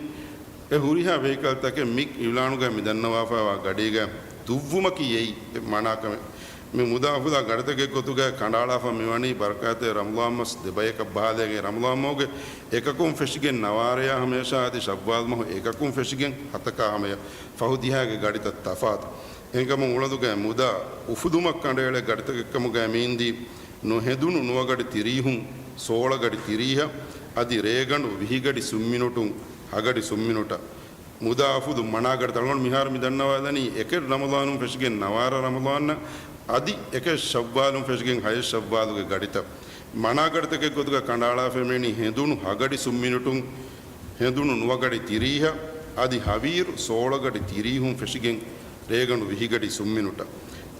އެ ހުރިހާ ވެހިކަލްތަކެއް މި އިއުލާނުގައި މި ދަންނަވާފައިވާ ގަޑީގައި ދުއްވުމަކީ އެއީ އެ މަނާކަމެއް. މި މުދާ އުފުލާ ގަޑިތަކެއް ގޮތުގައި ކަނޑައަޅާފަ މިވަނީ ބަރަކާތްތެރި ރަމަޟާން މަސް ދެބަޔަކަށް ބަހާލައިގެން ރަމަޟާން މަހުގެ އެކަކުން ފެށިގެން ނަވާރަޔާ ހަމަޔަށާ އަދި ޝައްވާލް މަހު އެކަކުން ފެށިގެން ހަތަކާ ހަމަޔަށް ފަހު ދިހައިގެ ގަޑިތައް ތަފާތު. އެހެންކަމުން އުޅަނދުގައި މުދާ އުފުލުމަށް ކަނޑައެޅޭ ގަޑިތަކެއްކަމުގައި މީންދީ ނުހެނދުނު ނުވަގަޑި ތިރީހުން، ސޯޅަ ގަޑި ތިރީހަށް އަދި ރޭގަނޑު ވިހި ގަޑި ސުންމިނުޓުން، ހަ ގަޑި ސުންމިނުޓަށް. މުދާ އުފުލުން މަނާ ގަޑިތައް އަޅުގަނޑު މިހާރު މި ދަންނަވާލަނީ އެކެއް ރަމަޟާނުން ފެށިގެން ނަވާރަ ރަމަޟާނަށް އަދި އެކެއް ޝައްވާލުން ފެށިގެން ހައެއް ޝައްވާލުގެ ގަޑިތައް. މަނާ ގަޑިތަކެއް ގޮތުގަ ކަނޑައަޅާފަ މިވަނީ ހެނދުނު ހަ ގަޑި ސުންމިނުޓުން، ހެނދުނު ނުވަ ގަޑި ތިރީހަށް އަދި ހަވީރު ސޯޅަ ގަޑި ތިރީހުން ފެށިގެން ރޭގަނޑު ވިހި ގަޑި ސުންމިނުޓަށް.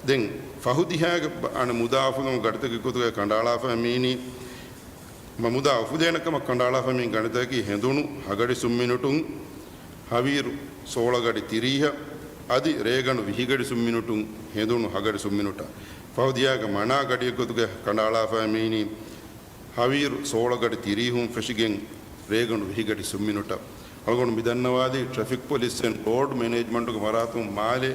ދެން ފަހު ދިހައިގެ ބަ-، އަނެއް މުދާ އުފުލުން ގަޑިތަކެއް ގޮތުގައި ކަނޑައަޅާފަ މިވަނީ މަ-، މުދާ އުފުލޭނެ ކަމަށް ކަނޑައަޅާފަ މި ގަޑިތަކަކީ ހެނދުނު ހަ ގަޑި ސުންމިނުޓުން، ހަވީރު ސޯޅަ ގަޑި ތިރީހަށް އަދި ރޭގަނޑު ވިހި ގަޑި ސުންމިނުޓުން ހެނދުނު ހަ ގަޑި ސުންމިނުޓަށް. ފަހު ދިހައިގެ މަނާ ގަޑިއެއް ގޮތުގައި ކަނޑައަޅާފަ މިވަނީ ހަވީރު ސޯޅަ ގަޑި ތިރީހުން ފެށިގެން ރޭގަނޑު ވިހި ގަޑި ސުންމިނުޓަށް. އަޅުގަނޑު މި ދަންނަވާލީ ޓްރެފިކް ޕޮލިސް އެންޑް ރޯޑް މެނޭޖްމަންޓުގެ ފަރާތުން މާލެ،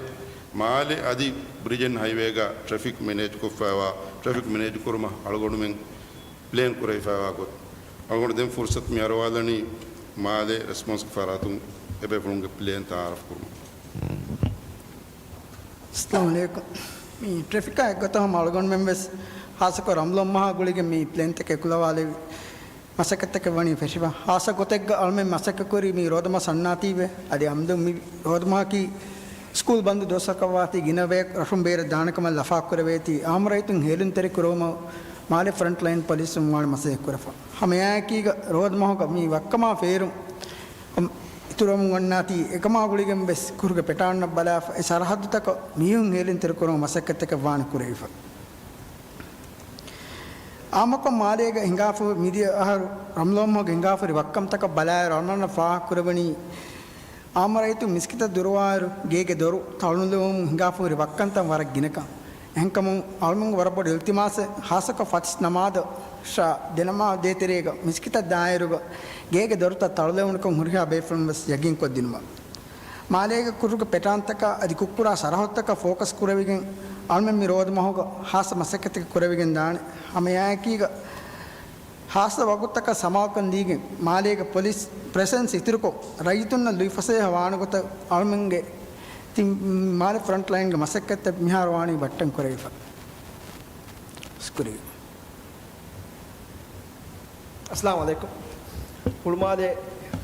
މާލެ އަދި ބްރިޖް އެންޑް ހައިވޭގަ ޓްރެފިކް މެނޭޖް ކޮށްފައިވާ ޓްރެފިކް މެނޭޖް ކުރުމަށް އަޅުގަނޑުމެން ޕްލޭން ކުރެވިފައިވާ ގޮތް. އަޅުގަނޑު ދެން ފުރުސަތު މި އަރުވާލަނީ މާލެ ރެސްޕޮންސްގެ ފަރާތުން އެބޭފުޅުންގެ ޕްލޭން ތައާރަފް ކުރުމަށް. އައްސަލާމު ޢަލައިކުމް. މި ޓްރެފިކާ އެއްގޮތަށް ހަމަ އަޅުގަނޑުމެން ވެސް ހާއްސަކޮށް ރަމަޟާން މަހާ ގުޅިގެން މި ޕްލޭންތަކެއް ކުލަވާލެވި މަސައްކަތްތަކެއް ވަނީ ފެށިފަ. ހާއްސަ ގޮތެއްގަ އަޅުމެން މަސައްކަތްކުރީ މި ރޯދަމަ ސަންނާތީވެ. އަދި އަމްދު މި ރޯދަމަހަކީ ސްކޫލް ބަންދު ދުވަސްތަކަށްވާތީ ގިނަ ބަޔަކު ރަށުން ބޭރަށް ދާނެކަމަށް ލަފާކުރެވޭތީ، އާއްމު ރައްޔިތުން ހޭލުންތެރިކުރުވުމަށް މާލެ ފްރަންޓްލައިން ޕޮލިސުން ވާނެ މަސައްކަތްކުރެފަ. ހަމައެއާއެކީގަ ރޯދަމަހުގަ މި ވައްކަމާ ފޭރުން އިތުރަމުން އޮންނާތީ އެކަމާ ގުޅިގެން ވެސް ކުރުގެ ޕެޓާންނަށް ބަލާފަ އެ ސަރަހައްދުތަކަށް މީހުން ހޭލުންތެރިކުރުމަށް މަސައްކަތްތަކެއް ވާނެ ކުރެވިފަ. އާއްމުކޮށް މާލޭގަ ހިނގާފަ މިދިޔަ އަހަރު ރަމަޟާން މަހުގެ ހިނގާފަ ހުރި ވައްކަމުތަކަށް ބަލާއިރު އަޅުގަނޑަށް ފާހަގަކުރެވެނީ އާއްމު ރައްޔިތުން މިސްކިތަށް ދުރުވާއިރު ގޭގެ ދޮރު ތަޅުލެވުމުން ހިނގާފަ ހުރި ވައްކަންތައް ވަރަށް ގިނަކަން. އެހެންކަމުން އަޅުމެންގެ ވަރަށް ބޮޑު އިލްތިމާސެއް، ހާއްސަކޮށް ފަތިސް ނަމާދަށާ ދެނަމާދު ދޭތެރޭގަ މިސްކިތަށް ދާއިރުގަ ގޭގެ ދޮރުތައް ތަޅުލެވުނުކަން ހުރިހާ ބޭފުޅުން ވެސް ޔަގީންކޮށްދިނުމަށް. މާލޭގެ ކުށުގެ ޕެޓާންތަކާ އަދި ކުށްކުރާ ސަރަހައްދުތަކަށް ފޯކަސް ކުރެވިގެން، އަޅުމެން މި ރޯދަ މަހުގަ ހާއްސަ މަސައްކަތެއް ކުރެވިގެން ދާނެ. ހަމައެއާއެކީގަ ހާއްސަ ވަގުތުތަކަށް ސަމާލުކަން ދީގެން، މާލޭގެ ޕޮލިސް ޕްރެސެންސް އިތުރުކޮށް، ރައްޔިތުންނަށް ލުއިފަސޭހަ ވާނެ ގޮތަށް އަޅުމެންގެ ތި-، މާލެ ފްރަންޓްލައިންގެ މަސައްކަތްތައް މިހާރު ވާނީ ބައްޓަން ކުރެވިފަ. ޝުކުރިއްޔާ. އައްސަލާމު ޢަލައިކުމް. ހުޅުމާލޭ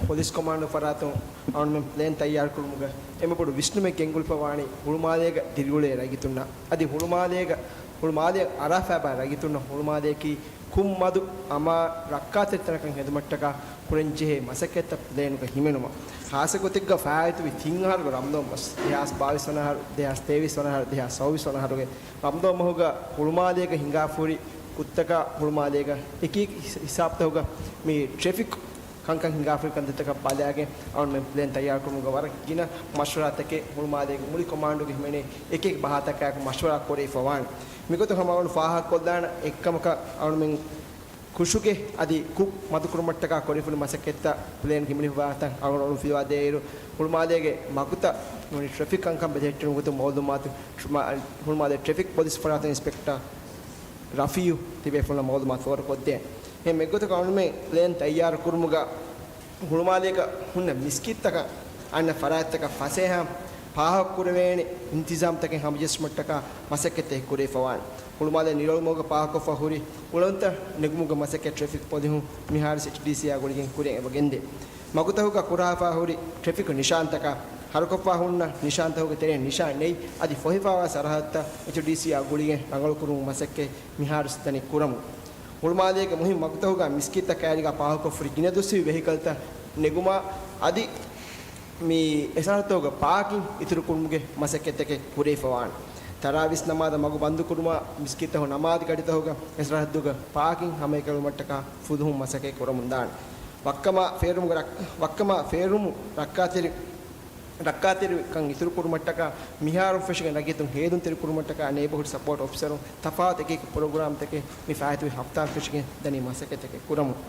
ޕޮލިސް ކޮމާންޑު ފަރާތުން އަޅުމެން ޕްލޭން ތައްޔާރުކުރުމުގަ އެންމެ ބޮޑު ވިސްނުމެއް ގެންގުޅިފަ ވާނީ ހުޅުމާލޭގަ ދިރިއުޅޭ ރައްޔިތުންނަށް. އަދި ހުޅުމާލޭގަ، ހުޅުމާލޭ އަރާފައިބާ ރައްޔިތުންނަށް ހުޅުމާލޭއަކީ ކުށްމަދު އަމާ ރައްކާތެރި ތަނަކަށް ހެދުމަށްޓަކާ ކުރަންޖެހޭ މަސައްކަތްތައް ޕްލޭނުގަ ހިމެނުމަށް. ހާއްސަ ގޮތެއްގަ ފާއިތުވި ތިން އަހަރުގެ ރަމަޟާން މަސް، ދެހާސް ބާވީސް ވަނަ އަހަރު، ދެހާސް ތޭވީސް ވަނަ އަހަރު، ދެހާސް ސައުވީސް ވަނަ އަހަރުގެ ރަމަޟާން މަހުގަ ހުޅުމާލޭގަ ހިނގާފަ ހުރި ކުށްތަކާ ހުޅުމާލޭގަ އެކި ހިސާބުތަކުގަ މި ޓްރެފިކް ކަންކަން ހިނގާފަ ހުރި ކަންތައްތަކަށް ބަލާގެން އަޅުމެން ޕްލޭން ތައްޔާރުކުރުމުގަ ވަރަށް ގިނަ މަޝްވަރާތަކެއް ހުޅުމާލޭގެ މުޅި ކޮމާންޑުގެ ހިމެނޭ އެކި އެކި ބަހާތަކާއެކު މަޝްވަރާ ކުރެވިފަ ވާނެ. މިގޮތުން ހަމަ އަޅުގަނޑު ފާހަގަކޮށްލާނަން އެއްކަމަކަށް އަޅުމެން ކުށުގެ އަދި ކުށް މަދުކުރުމަށްޓަކާ ކުރެވިފަ ހުރި މަސައްކަތްތައް ޕްލޭން ހިމެނިފަވާތަން އަޅުގަނޑު އޮޅުންފިލުވާ ދޭއިރު، ހުޅުމާލޭގެ މަގުތައް ޓްރެފިކް ކަންކަން ބެލެހެއްޓުނު ގޮތުން މައުލޫމާތު ހުޅުމާ-، ހުޅުމާލޭ ޓްރެފިކް ޕޮލިސް ފަރާތުން އިންސްޕެކްޓަރ ރަފީއު ތިބޭފުޅުންނަށް މައުލޫމާތު ފޯރުކޮށްދޭން. އެހެން އެއްގޮތަކަށް އަޅުމެން ޕްލޭން ތައްޔާރު ކުރުމުގަ ހުޅުމާލޭގަ ހުންނަ މިސްކިތްތަކަށް އަންނަ ފަރާތްތަކަށް ފަސޭހަ ފާހަގަކުރެވޭނެ އިންތިޒާމްތަކެއް ހަމަޖެއްސުމަށްޓަކާ މަސައްކަތެއް ކުރެވިފަވާނެ. ހުޅުމާލޭ ނިރޮޅުމަގު ޕާކޮށްފަ ހުރި ހުޅަނދުތައް ނެގުމުގެ މަސައްކަތް ޓްރެފިކް ޕޮލިހުން މިހާރު އެޗްޑީސީއާ ގުޅިގެން ކުރިއަށް އެބަ ގެންދޭ. މަގުތަކުގަ ކުރާފަ ހުރި ޓްރެފިކް ނިޝާންތަކާ، ހަރުކޮށްފަ ހުންނަ ނިޝާންތަކުގެ ތެރެއިން ނިޝާން ނެތް އަދި ފޮހެފަވާ ސަރަހައްދުތައް އެޗްޑީސީއާ ގުޅިގެން ރަނގަޅުކުރުމުގެ މަސައްކަތް މިހާރު ސަތަނި ކުރަމު. ހުޅުމާލޭގެ މުހިންމު މަގުތަކުގަ މިސްކިތްތައް ކައިރިގަ ޕާކުކޮށްފަ ހުރި ގިނަ ދުއްސިވި ވެހިކަލްތައް ނެގުމާ އަދި މި އެސާރަތޯގަ ޕާކިން އިތުރުކުރުމުގެ މަސައްކަތްތަކެއް ކުރެވިފަވާނެ. ތަރާވީސް ނަމާދަށް މަގު ބަންދުކުރުމާ، މިސްކިތްތަކުގެ ނަމާދު ގަޑިތަކުގަ އެ ސަރަހައްދުގަ ޕާކިން ހަމައެކަނިވުމަށްޓަކާ ފުލުހުން މަސައްކަތް ކުރަމުންދާނެ. ވައްކަމާ ފޭރުމުގެ ރައް-، ވައްކަމާ ފޭރުމު ރައްކާތެރި-، ރައްކާތެރިކަން އިތުރުކުރުމަށްޓަކާ، މިހާރުން ފެށިގެން ރައްޔިތުން ހޭލުންތެރިކުރުމަށްޓަކާ ނޭބަހުޑް ސަޕޯޓް އޮފިސަރުން ތަފާތު އެކި ޕްރޮގްރާމްތަކެއް މި ފާއިތުވި ހަފްތާ ފެށިގެން ދަނީ މަސައްކަތްތަކެއް ކުރަމުން.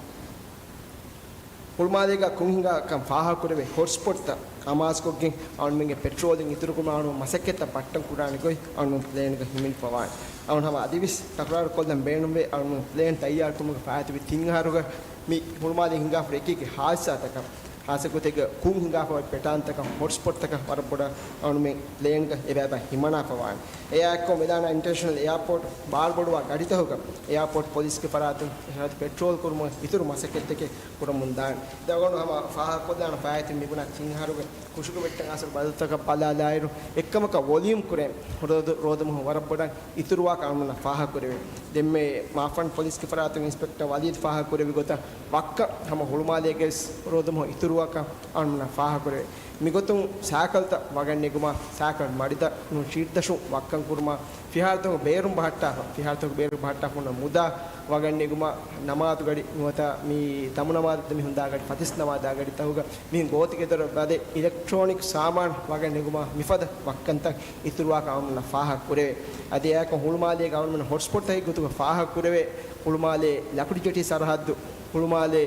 ހުޅުމާލޭގަ ކުން ހިނގާކަން ފާހަގަކުރެވޭ ހޮޓްސްޕޮޓްތައް އަމާޒުކޮށްގެން އަޅުމެންގެ ޕެޓްރޯލިން އިތުރުކުރުމަށް އަޅުގަނޑު މަސައްކަތްތައް ބައްޓަން ކުރާނެ ގޮތް އަޅުގަނޑު ޕްލޭންގަ ހިމެނިފަވާނެ. އަޅުގަނޑު ހަމަ އަދިވެސް ތަކުރާރުކޮށްލަން ބޭނުންވޭ، އަޅުގަނޑު ޕްލޭން ތައްޔާރުކުރުމުގެ ފާއިތުވި ތިން އަހަރުގަ މި ހުޅުމާލޭ ހިނގާފަ އެކި އެކި ހާދިސާތަކަށް، ހާއްސަގޮތެއްގަ ކުން ހިނގާފަވާ ޕެޓާންތަކަށް ހޮޓްސްޕޮޓްތަކަށް ވަރަށް ބޮޑަށް އަޅުމެން ޕްލޭންގަ އެބައިބައި ހިމަނާފަވާނެ. އެއާއެއްކޮށް މެލާނާ އިންޓަރނޭޝަނަލް އެއާޕޯޓް ބާރުބޮޑުވާ ގަޑިތަކުގަ އެއާޕޯޓް ޕޮލިސްގެ ފަރާތުން އެހާ ޕެޓްރޯލް ކުރުމަށް އިތުރު މަސައްކަތްތަކެއް ކުރަމުންދާނެ. ދެން އަޅުގަނޑު ހަމަ ފާހަގަކޮށްލާނަން ފާއިތުވި މިބުނާ ތިން އަހަރުގެ ކުށުގަ ވެއްޓަން އާސަރު ބަދަލުތަކަށް ބަލާލާއިރު، އެއްކަމަކަށް ވޮލިއުމް ކުރޭ ރޯދު-، ރޯދަމަހު ވަރަށް ބޮޑަށް އިތުރުވާކަން އަޅުގަނޑަށް ފާހަގަކުރެވޭ. ދެންމެ މާފަން ޕޮލިސްގެ ފަރާތުން އިންސްޕެކްޓަރ ވަލީދު ފާހަގަކުރެއްވި ގޮތަށް ވައްކަ ހަމަ ހުޅުމާލޭގެ ވެސް ރޯދަމަހު އިތުރުވާކަން އަޅުގަނޑަށް ފާހަގަކުރެވޭ. މިގޮތުން ސައިކަލްތައް ވަގަށް ނެގުމާ، ސައިކަލް މަޑިތައް ނޫން ޝީޓް ދަށުން ވައްކަން ކުރުމާ، ފިހާރަތަކުގެ ބޭރުން ބަހައްޓާފަ، ފިހާރަތަކުގެ ބޭރުން ބަހައްޓާފަ ހުންނަ މުދާ ވަގަށް ނެގުމާ، ނަމާދު ގަޑި ނުވަތަ މި ދަމު ނަމާދު މި ހުންދާ ގަޑި، ފަތިސް ނަމާދާ ގަޑިތަކުގަ މިހެން ގޯތިގެދޮރަށް ވަދެ އިލެކްޓްރޯނިކް ސާމާނު ވަގަށް ނެގުމާ މިފަދަ ވައްކަންތައް އިތުރުވާކަން އަޅުގަނޑަށް ފާހަގަ ކުރެވޭ. އަދި އެއާއެކު ހުޅުމާލޭގެ އަޅުގަނޑު ހޮޓްސްޕޮޓްތަކެއް ގޮތުގަ ފާހަގަ ކުރެވޭ، ހުޅުމާލޭ ލަކުޑި ޖެޓީ ސަރަހައްދު، ހުޅުމާލޭ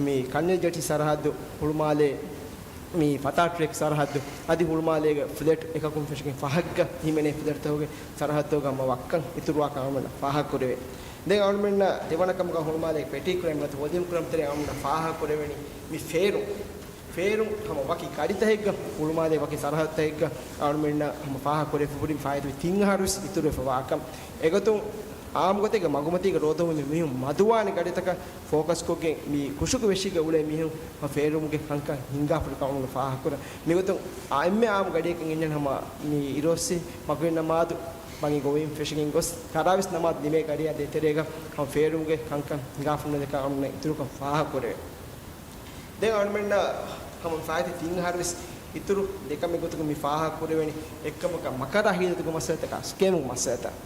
މި ކަންނެލި ޖެޓީ ސަރަހައްދު، ހުޅުމާލޭ މި ފަތާ ޓްރެކް ސަރަހައްދު، އަދި ހުޅުމާލޭގެ ފްލެޓް އެކަކުން ފެށިގެން ފަހަށްގަ ހިމެނޭ ފްލެޓްތަކުގެ ސަރަހައްދުގަ ހަމަ ވައްކަން އިތުރުވާކަން އަޅުގަނޑަށް ފާހަގަ ކުރެވޭ. ދެން އަޅުމެންނަށް ދެވަނަ ކަމުގަ ހުޅުމާލޭގެ ޕެޓީ ކްރައިމް ނުވަތަ ވޮލިއުމް ކްރައިމް ތެރޭ އަޅުމެންނަށް ފާހަގަ ކުރެވެނީ މި ފޭރުން. ފޭރުން ހަމަ ވަކި ގަޑިތަކެއްގަ ހުޅުމާލޭ ވަކި ސަރަހައްދުތަކެއްގަ އަޅުމެންނަށް ހަމަ ފާހަގަ ކުރެވިފަ ހުރި ފާއިތުވި ތިން އަހަރުވެސް އިތުރުވެފަ ވާކަން. އެގޮތުން އާއްމުގޮތެއްގެ މަގުމަތީގެ ރޯދަމަހު މި މީހުން މަދުވާނެ ގަޑިތަކަށް ފޯކަސްކޮށްގެން މި ކުށުގެ ވެށީގަ އުޅޭ މީހުން ފޭރުމުގެ ކަންކަން ހިނގާފަ ހުރިކަން އަޅުގަނޑު ފާހަގަ ކުރަން. މިގޮތުން އާ އެންމެ އާއްމު ގަޑިއަކަށް އެންޏެން ހަމަ މި އިރުއޮއްސި މަގުރިބް ނަމާދު ބަނގި ގޮވައިން ފެށިގެން ގޮސް، ތަރާވީސް ނަމާދު ނިމޭ ގަޑިއާ ދޭތެރޭގަ ހަމަ ފޭރުމުގެ ކަންކަން ހިނގާފަ ހުންނަ ދެކަން އަޅުގަނޑު އިތުރުކަން ފާހަގަ ކުރެވޭ. ދެން އަޅުމެންނަށް ހަމަ ފާއިތުވި ތިން އަހަރުވެސް އިތުރު ދެކަމެއް ގޮތުގަ މި ފާހަގަ ކުރެވެނީ އެއްކަމަކަށް މަކަރާ ހިލަތުގެ މައްސަލަތަކާ، ސްކޭމުގެ މައްސަލަތައް.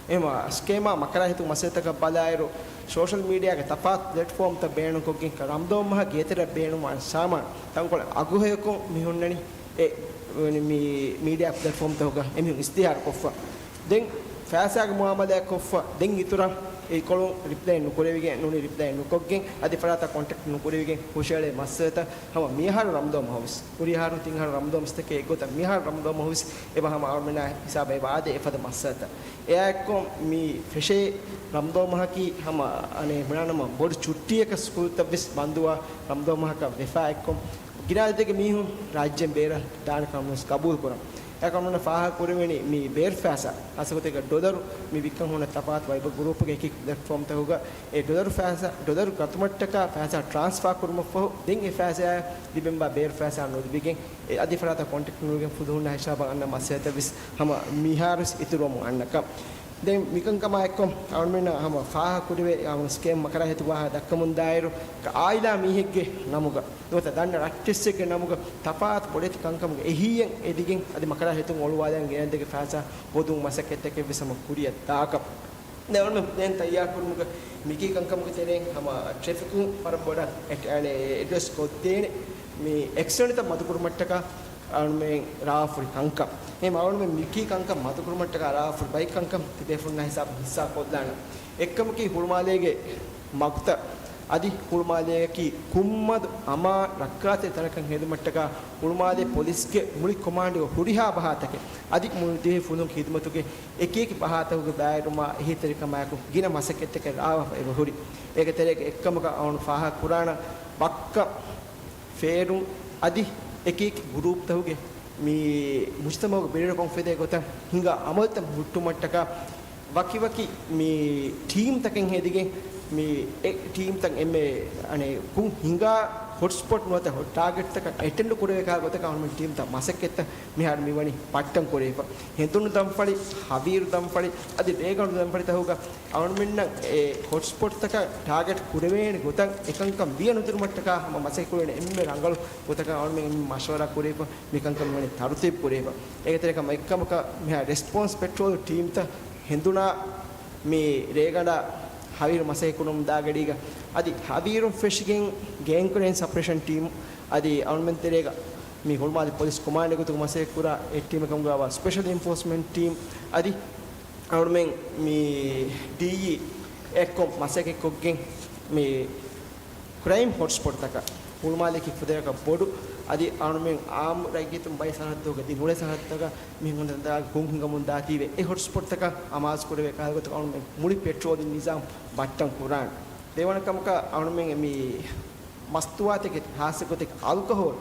އެހެންވީމަ ސްކޭމާ މަކަރާ ހިލަތުގެ މައްސަލަތަކަށް ބަލާއިރު، ސޯޝަލް މީޑިއާގެ ތަފާތު ޕްލެޓްފޯމްތައް ބޭނުންކޮށްގެން ރަމްދޯން މަހަށް ގޭތެރެއަށް ބޭނުންވާނެ ސާމާނު ތަންކޮޅެއް އަގުހެޔޮކޮށް މި ހުންނަނީ އެ މީ-، މީޑިއާ ޕްލެޓްފޯމްތަކުގަ އެމީހުން އިސްތިހާރުކޮށްފަ. ދެން ފައިސާގެ މުއާމަލާތް ކޮށްފަ، ދެން އިތުރަށް އެ ކޮޅުން ރިޕްލައި ނުކުރެވިގެން ނޫނީ، ރިޕްލައި ނުކޮށްގެން އަދި ފަރާތަށް ކޮންޓެކްޓް ނުކުރެވިގެން ހުށައެޅޭ މައްސަލަތައް ހަމަ މިއަހަރު ރަމްދޯން މަހުވެސް، ހުރި އަހަރު ތިން އަހަރު ރަމްދޯން މަސްތަކެއް އެއްގޮތަށް މިއަހަރު ރަމްދޯން މަހުވެސް އެބަ ހަމަ އަޅުމެންނާ ހިސާބަށް އެބަ އާދޭ އެފަދަ މައްސަލަތައް. އެއާއެއްކޮށް މި ފެށޭ ރަމްދޯން މަހަކީ ހަމަ އަނެއް ބުނާނަމަ ބޮޑު ޗުއްޓީއަކަށް ސްކޫލްތައްވެސް ބަންދުވާ ރަމްދޯން މަހަކަށް ވެފާ އެއްކޮށް، ގިނައަދަދެއްގެ މީހުން ރާއްޖޭން ބޭރަށް ދާނެކަން ވެސް ގަބޫލުކުރަން. އެކަމަކު އަޅުގަނޑަށް ފާހަގަކުރެވެނީ މި ބޭރު ފައިސާ، ހާއްސަގޮތެއްގަ ޑޮލަރު މި ވިއްކަން ހުންނަ ތަފާތު ވައިބަ ގްރޫޕުގެ އެކި ޕްލެޓްފޯމްތަކުގަ އެ ޑޮލަރު ފައިސާ، ޑޮލަރު ގަތުމަށްޓަކާ ފައިސާ ޓްރާންސްފާ ކުރުމަށްފަހު ދެން އެ ފައިސާއާ ލިބެންވާ ބޭރު ފައިސާ ނުލިބިގެން އެ އަދި ފަރާތަށް ކޮންޓެކްޓް ނުކުރެވިގެން ފުލުހުންނާ ހިސާބަށް އަންނަ މައްސަލަތައްވެސް ހަމަ މިހާރުވެސް އިތުރުވަމުން އަންނަކަން. ދެން މިކަންކަމާ އެއްކޮށް އަޅުމެންނަށް ހަމަ ފާހަގަކުރެވޭ އަޅުގަނޑު ސްކޭމް މަކަރާ ހިލަތުގެ ވާހަކަ ދައްކަމުންދާއިރު، އާއިލާ މީހެއްގެ ނަމުގަ ނުވަތަ ދަންނަ ރައްޓެއްސެއްގެ ނަމުގަ ތަފާތު ބޮޑެތި ކަންކަމުގެ އެހީއެއް އެދިގެން އަދި މަކަރާ ހިލަތުން އޮޅުވާލަން ގިނައިން ދެކެ ފައިސާ ހޯދުމުގެ މަސައްކަތްތަކެއްވެސް ހަމަ ކުރިއަށް ދާކަށް. ދެން އަޅުމެން ޕްލޭން ތައްޔާރުކުރުމުގަ މިކީ ކަންކަމުގެ ތެރެއިން ހަމަ ޓްރެފިކުން ވަރަށް ބޮޑަށް އެޓް-، އަނެއް އެޑްރެސް ކޮށްދޭނެ މި އެކްސިޑެންޓްތައް މަދުކުރުމަށްޓަކާ އަޅުމެން ރާވާފަ ހުރި ކަންކަން. އެހެން އަޅުމެން މިކީ ކަންކަން މަދުކުރުމަށްޓަކާ ރާވާފަ ހުރި ބައެއް ކަންކަން ތިބޭފުޅުންނާ ހިސާބަށް ހިއްސާ ކޮށްލާނަން. އެއްކަމަކީ ހުޅުމާލޭގެ މަގުތައް އަދި ހުޅުމާލޭއަކީ ކުންމަދު އަމާން ރައްކާތެރި ތަނަކަށް ހެދުމަށްޓަކާ ހުޅުމާލޭ ޕޮލިސްގެ މުޅި ކޮމާންޑުގެ ހުރިހާ ބަހާތަކެއް އަދި މުޅި ދިވެހި ފުލުން ޚިދުމަތުގެ އެކިއެކި ބަހާތަކުގެ ބައިވެރިވުމާ އެހީތެރިކަމާއެކު ގިނަ މަސައްކަތްތަކެއް ރާވާފަ އެބަ ހުރި. އޭގެ ތެރޭގަ އެއްކަމަކަށް އަޅުގަނޑު ފާހަގަ ކުރާނަން ވައްކަ ފޭރުން އަދި އެކިއެކި ގުރޫޕްތަކުގެ މި މުޖްތަމަޢުގެ ބިރުވެރިކަން އުފެދޭ ގޮތަށް ހިނގާ އަމަލުތައް ހުއްޓުމަށްޓަކާ ވަކިވަކި މި ޓީމްތަކެއް ހެދިގެން މި އެ ޓީމްތައް އެންމެ އަނެއް ކުން ހިނގާ ހޮޓްސްޕޮޓް ނުވަތަ ހޮޓް ޓާގެޓްތަކަށް އެޓެންޑް ކުރެވޭ ކަހަލަ ގޮތަކަށް އަޅުމެން ޓީމްތައް މަސައްކަތްތައް މިހާރު މިވަނީ ބައްޓަން ކުރެވިފަ. ހެނދުނު ދަންފަޅި، ހަވީރު ދަންފަޅި، އަދި ރޭގަނޑު ދަންފަޅިތަކުގަ އަޅުމެންނަށް އެ ހޮޓްސްޕޮޓްތަކަށް ޓާގެޓް ކުރެވޭނެ ގޮތަށް އެކަންކަން ވިޔަ ނުދިނުމަށްޓަކާ ހަމަ މަސައްކަތް ކުރެވޭނެ އެންމެ ރަނގަޅު ގޮތަކަށް އަޅުމެން މަޝްވަރާ ކުރެވިފަ. މިކަންކަން މިވަނީ ތަރުތީބު ކުރެވިފަ. އޭގެ ތެރެކަމަށް އެއްކަމަކަށް މިހާ ރެސްޕޮންސް ޕެޓްރޯލް ޓީމްތައް ހެނދުނާ މި ރޭގަނޑާ ހަވީރު މަސައްކަތް ކުރަމުން ދާ ގަޑީގަ އަދި ހަވީރުން ފެށިގެން ގޭންގް ރޭންޖް ސަޕްރެޝަން ޓީމް އަދި އަޅުމެން ތެރޭގަ މި ހުޅުމާލެ ޕޮލިސް ކޮމާންޑް ގޮތުގަ މަސައްކަތް ކުރާ އެއް ޓީމެއް ކަމުގަވާ ސްޕެޝަލް އެންފޯސްމަންޓް ޓީމް އަދި އަޅުމެން މި ޑީއީ އެއްކޮށް މަސައްކަތް ކޮށްގެން މި ކްރައިމް ހޮޓްސްޕޮޓްތަކަށް ހުޅުމާލެއަކީ ފުދޭވަރަކަށް ބޮޑު އަދި އަޅުމެން އާއްމު ރައްޔިތުން ބައެއް ސަރަހައްދުގަ ދިން އުޅޭ ސަރަހައްދުތަކަށް މިހެން ހުން ދަންދާ ހުން ހިނގަމުން ދާތީވެ އެ ހޮޓްސްޕޮޓްތަކަށް އަމާޒު ކުރެވޭ ކަހަލަ ގޮތަކަށް އަޅުމެން މުޅި ޕެޓްރޯލިން ނިޒާމް ބައްޓަން ކުރާނެ. ދެވަނަ ކަމަކަށް އަޅުމެން މި މަސްތުވާތަކެތި ހާއްސަ ގޮތެއް އަލްކަހޯލް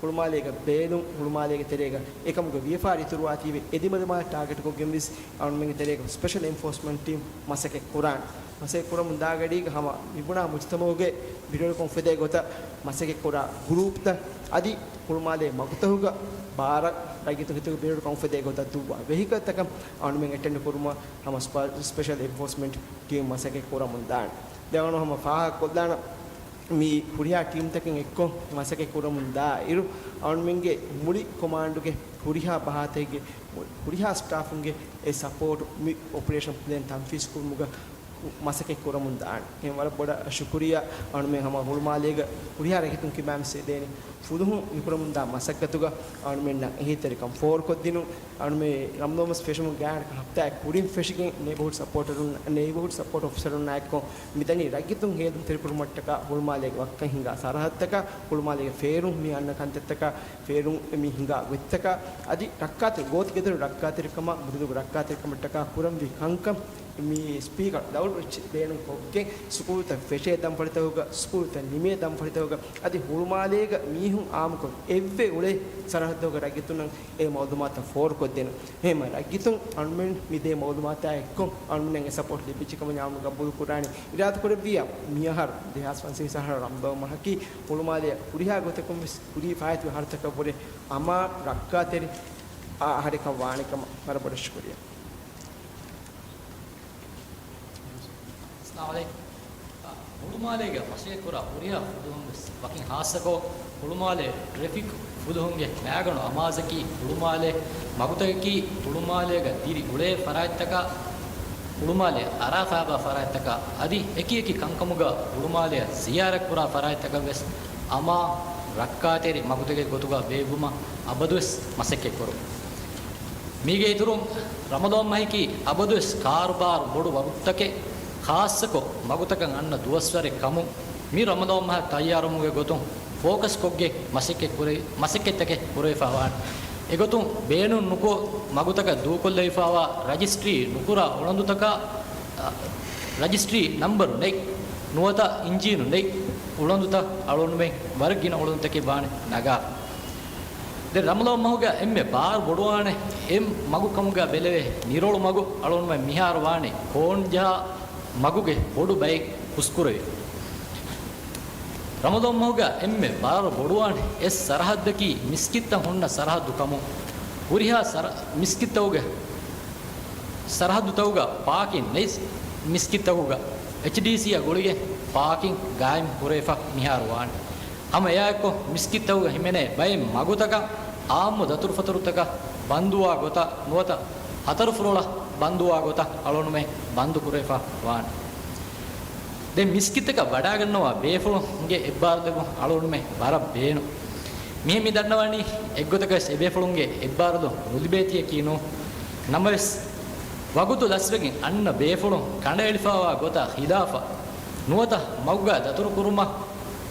ހުޅުމާލޭގަ ބޭލުން ހުޅުމާލޭގެ ތެރޭގަ އެކަމުގެ ވިޔަފާރި އިތުރުވާތީވެ އެދިމަދުމާ ޓާގެޓްކޮށްގެން ވެސް އަޅުމެންގެ ތެރޭގަ ސްޕެޝަލް އެންފޯސްމަންޓް ޓީމް މަސައްކަތް ކުރާނެ. މަސައްކަތް ކުރަމުން ދާ ގަޑީގަ ހަމަ މިބުނާ މުޖުތަމައުގެ ބިރުވެރިކަން އުފެދޭ ގޮތަށް މަސައްކަތް ކުރާ ގްރޫޕްތައް އަދި ހުޅުމާލޭ މަގުތަކުގަ ބާރަށް ރައްޔިތުން ހިތުގަ ބިރުވެރިކަން އުފެދޭ ގޮތަށް ދުއްވާ ވެހިކަލްތަކަށް އަޅުމެން އެޓެންޑް ކުރުމަށް ހަމަ ސްޕަ-، ސްޕެޝަލް އެންފޯސްމަންޓް ޓީމް މަސައްކަތް ކުރަމުން ދާނެ. ދެން އަޅު ހަމަ ފާހަގަ ކޮށްލާނަ މި ހުރިހާ ޓީމްތަކެއް އެއްކޮށް މަސައްކަތް ކުރަމުން ދާ އިރު، އަޅުމެންގެ މުޅި ކޮމާންޑުގެ ހުރިހާ ބަހާތަކެއްގެ ހުރިހާ ސްޓާފުންގެ އެ ސަޕޯޓް މި އޮޕަރޭޝަން ޕްލޭން ތަންފީޒް ކުރުމުގަ މަސައްކަތް ކުރަމުން ދާނެ. އެހެން ވަރަށް ބޮޑަށް ޝުކުރިއްޔާ އަޅުމެން ހަމަ ހުޅުމާލޭގަ ހުރިހާ ރައްޔިތުން ކިބާމެސް ދޭނެ ފުލުހުން މިކުރަމުންދާ މަސައްކަތުގަ އަޅުމެންނަށް އެހީތެރިކަން ފޯރުކޮށްދިނުން. އަޅުމެން ރަމަޟާން މަސް ފެށުމުގެ ގާތްގަނޑަކަށް ހަފްތާއެއް ކުރިން ފެށިގެން ނޭބަހުޑް ސަޕޯޓަރުން، ނޭބަހުޑް ސަޕޯޓް އޮފިސަރުންނާއެކު މިދަނީ ރައްޔިތުން ހޭލުންތެރިކުރުމަށްޓަކާ ހުޅުމާލޭގެ ވައްކަން ހިނގާ ސަރަހައްދުތަކާ، ހުޅުމާލޭގެ ފޭރުން މި އަންނަ ކަންތައްތަކާ، ފޭރުން މި ހިނގާ ގޮތްތަކާ، އަދި ރައްކާތެރި، ގޯތިގެދޮރު ރައްކާތެރިކަމާ، މުދުލުގެ ރައްކާތެރިކަމަށްޓަކާ ކުރަންވީ ކަންކަން މި ސްޕީކަރ ދައުދު ރިޗް ބޭނުން ކޮށްގެން، ސުކޫލުތައް ފެށޭ ދަންފަޅިތަކުގަ، ސުކޫލުތައް ނިމޭ ދަންފަޅިތަކުގަ، އަދި ހުޅުމާލޭގަ މީހުން އާއްމުކޮށް އެއްވެ އުޅޭ ސަރަހައްދުގެ ރައްޔިތުންނަށް އެ މައުލޫމާތުތައް ފޯރުކޮށްދޭނަން. އެހެންމަ ރައްޔިތުން އަޅުމެން މި ދޭ މައުލޫމާތާ އެއްކޮށް، އަޅުމެންނަށް އެ ސަޕޯޓް ލިބިއްޖެ ކަމަށް އަޅުމެން ގަބޫލު ކުރާނީ. އިރާދަ ކުރެއްވިއްޔާ، މިއަހަރު ދެހާސް ފަންސަވީސް އަހަރު ރަމަޟާން މަހަކީ ހުޅުމާލެ ހުރިހާ ގޮތަކުން ވެސް ކުރީ ފާއިތުވި އަހަރުތަކަށްވުރެ އަމާން ރައްކާތެރި އަ-، އަހަރެއްކަން ވާނެ ކަމަށް ވަރަށް ބޮޑަށް ޝުކުރިއްޔާ. އައްސަލާމު ޢަލައިކުމް. އަ، ހުޅުމާލޭގަ މަސައްކަތްކުރާ ހުރިހާ ފުލުހުން ވެސް ވަކިން ހާއްސަކޮށް، ހުޅުމާލެ ޓްރެފިކް ފުލުހުންގެ މައިގަނޑު އަމާޒަކީ ހުޅުމާލެ މަގުތަކަކީ ހުޅުމާލޭގަ ދިރި އުޅޭ ފަރާތްތަކާ، ހުޅުމާލެ އަރާފާބާ ފަރާތްތަކާ އަދި އެކި އެކި ކަންކަމުގަ ހުޅުމާލެއަށް ޒިޔާރަތްކުރާ ފަރާތްތަކަށް ވެސް އަމާ ރައްކާތެރި މަގުތަކެއް ގޮތުގަ ބޭއްވުމަށް އަބަދުވެސް މަސައްކަތްކުރުން. މީގެ އިތުރުން ރަމަޟާން މަހަކީ އަބަދުވެސް ކާރުބާރު ބޮޑު ވަގުތުތަކެއް، ޚާއްޞަކޮށް މަގުތަކަށް އަންނަ ދުވަސްވަރެއް ކަމުން، މި ރަމަޟާން މަހަށް ތައްޔާރުވުމުގެ ގޮތުން ފޯކަސްކޮށްގެން މަސައްކަތް ކުރެ-، މަސައްކަތްތަކެއް ކުރެވިފަ ވާނެ. އެގޮތުން ބޭނުން ނުކޮށް މަގުތަކަށް ދޫކޮށްލެވިފައިވާ ރަޖިސްޓްރީ ނުކުރާ އުޅަނދުތަކާ، އަ، ރަޖިސްޓްރީ ނަންބަރު ނެތް، ނުވަތަ އިންޖީނު ނެތް އުޅަނދުތައް އަޅުގަނޑުމެން ވަރަށް ގިނަ އުޅަނދުތަކެއް ވާނެ ނަގާފަ. ދެން ރަމަޟާން މަހުގަ އެންމެ ބާރު ބޮޑުވާނެ އެއް މަގު ކަމުގަ ބެލެވޭ ނިރޮޅު މަގު އަޅުގަނޑުމެން މިހާރު ވާނީ ކޯން ޖަހާ މަގުގެ ބޮޑު ބައެއް ހުސްކުރެވި. ރަމަޟާން މަހުގަ އެންމެ ބާރު ބޮޑުވާނެ އެއް ސަރަހައްދަކީ މިސްކިތްތައް ހުންނަ ސަރަހައްދު ކަމުން، ހުރިހާ ސަރ-، މިސްކިތްތަކުގެ ސަރަހައްދުތަކުގަ ޕާކިން ނެތް މިސްކިތްތަކުގަ އެޗްޑީސީއާ ގުޅިގެން ޕާކިން ގާއިމް ކުރެވިފަ މިހާރު ވާނެ. ހަމަ އެއާއެއްކޮށް މިސްކިތްތަކުގަ ހިމެނޭ ބައެއް މަގުތަކަށް އާއްމު ދަތުރުފަތުރުތަކަށް ބަންދުވާ ގޮތަށް ނުވަތަ ހަތަރު ފުރޮޅަށް ބަންދުވާ ގޮތަށް އަޅުގަނޑުމެން ބަންދު ކުރެވިފަ ވާނެ. ދެން މިސްކިތްތަކަށް ވަޑާގަންނަވާ ބޭފުޅުންގެ އެއްބާރުލެވުން އަޅުގަނޑުމެން ވަރަށް ބޭނުން. މިހެން މި ދަންނަވަނީ އެއްގޮތަކަށް އެބޭފުޅުންގެ އެއްބާރުލު ނުލިބޭތީއަކީ ނޫން. ނަމަވެސް، ވަގުތު ލަސްވެގެން އަންނަ ބޭފުޅުން ކަނޑައެޅިފައިވާ ގޮތާ ޚިލާފަށް ނުވަތަ މަގުގަ ދަތުރުކުރުމަށް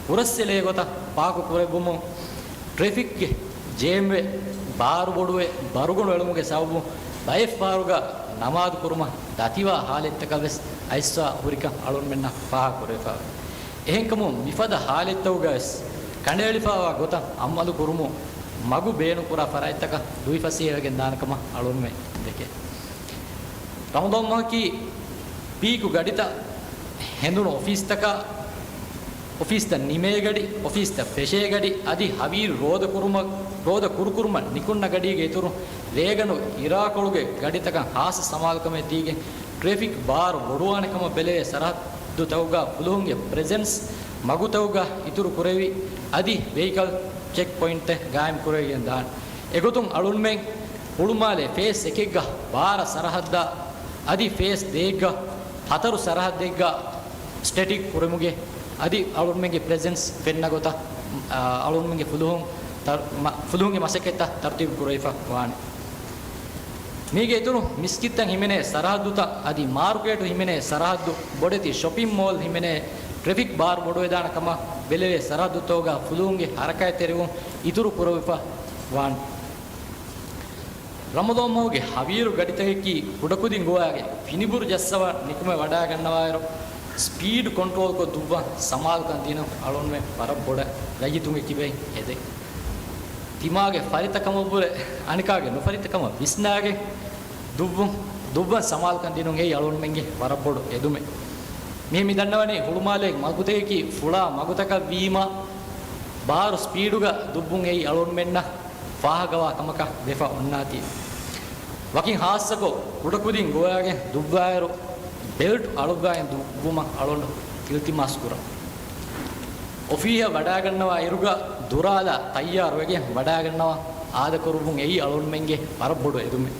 ހުރަސްއެޅޭ ގޮތަށް ޕާކު ކުރެއްވުމުން، ޓްރެފިކްގެ ޖޭމްވެ، ބާރު ބޮޑުވެ، ބަރުގަނޑު އެޅުމުގެ ސަބަބުން ބައެއް ފަހަރުގަ ނަމާދު ކުރުމަށް ދަތިވާ ހާލަތްތަކަށް ވެސް އައިސްފަ ހުރިކަން އަޅުގަނޑުމެންނަށް ފާހަގަ ކުރެވިފައެވެ. އެހެންކަމުން މިފަދަ ހާލަތްތަކުގަ ވެސް ކަނޑައެޅިފައިވާ ގޮތަށް އަމަލު ކުރުމުން މަގު ބޭނުންކުރާ ފަރާތްތަކަށް ލުއި ފަސޭހަވެގެން ދާނެ ކަމަށް އަޅުގަނޑުމެން ދެކޭ. ރަމަޟާން މަހަކީ ޕީކު ގަޑިތައް ހެނދުނު އޮފީސްތަކާ، އޮފީސްތައް ނިމޭ ގަޑި، އޮފީސްތައް ފެށޭ ގަޑި، އަދި ހަވީރު ރޯދަ ކުރުމަށް، ރޯދަ ކުރުކުރުމަށް ނިކުންނަ ގަޑީގެ އިތުރު، ރޭގަނޑު އިރާކޮޅުގެ ގަޑިތަކަށް ހާއްސަ ސަމާލުކަމެއް ދީގެން، ޓްރެފިކް ބާރު ބޮޑުވާނެ ކަމަށް ބެލެވޭ ސަރަހައްދުތަކުގަ ފުލުހުންގެ ޕްރެޒެންސް މަގުތަކުގަ އިތުރު ކުރެވި، އަދި ވެހިކަލް ޗެކް ޕޮއިންޓްތައް ގާއިމް ކުރެވިގެން ދާނެ. އެގޮތުން އަޅުންމެން ހުޅުމާލޭ ފޭސް އެކެއްގަ ބާރަ ސަރަހައްދާ، އަދި ފޭސް ދޭއްގަ ހަތަރު ސަރަހައްދެއްގަ ސްޓެޓިކް ކުރެމުގެ އަދި އަޅުންމެންގެ ޕްރެޒެންސް ފެންނަ ގޮތަށް، އާ، އަޅުންމެންގެ ފުލުހުން ތަރ-، މަ-، ފުލުހުންގެ މަސައްކަތްތައް ތަރުތީބު ކުރެވިފަ ވާނެ. މީގެ އިތުރު މިސްކިތްތައް ހިމެނޭ ސަރަހައްދުތައް އަދި މާރުކޭޓު ހިމެނޭ ސަރަހައްދު، ބޮޑެތި ޝޮޕިން މޯލް ހިމެނޭ ޓްރެފިކް ބާރު ބޮޑުވެދާނެ ކަމަށް ބެލެވޭ ސަރަހައްދުތަކުގަ ފުލުހުންގެ ހަރަކާތްތެރިވުން އިތުރު ކުރެވިފަ ވާނެ. ރަމަޟާން މަހުގެ ހަވީރު ގަޑިތަކަކީ ކުޑަކުދިން ގޮވާގެން ފިނިބުރު ޖައްސަވާ ނިކުމެ ވަޑާގަންނަވާއިރު، ސްޕީޑް ކޮންޓްރޯލްކޮށް ދުއްވަން ސަމާލުކަން ދިނުން އަޅުންމެން ވަރަށް ބޮޑަށް ރައްޔިތުންގެ ކިބައިން ހެދޭ. ތިމާގެ ފަރިތަކަމަށްވުރެ އަނެކާގެ ނުފަރިތަކަމަށް ވިސްނާގެން ދުއްވުން، ދުއްވަން ސަމާލުކަން ދިނުން އެއީ އަޅުންމެންގެ ވަރަށް ބޮޑު އެދުމެއް. މިހެން މި ދަންނަވަނީ ހުޅުމާލޭގެ މަގުތަކަކީ ފުޅާ މަގުތަކަށް ވީމާ، ބާރު ސްޕީޑުގަ ދުއްވުން އެއީ އަޅުންމެންނަށް ފާހަގަވާ ކަމަކަށް ވެފަ އޮންނާތީ. ވަކިން ހާއްސަކޮށް، ކުޑަކުދިން ގޮވާގެން ދުއްވާއިރު، ބެލްޓް އަޅުއްވާގެން ދުއްވުމަށް އަޅުގަނޑު އިލްތިމާސް ކުރަން. އޮފީހަށް ވަޑާގަންނަވާ އިރުގަ ދުރާލާ ތައްޔާރުވެގެން ވަޑާގަންނަވާ އާދަކުރުވުން އެއީ އަޅުންމެންގެ ވަރަށް ބޮޑު އެދުމެއް.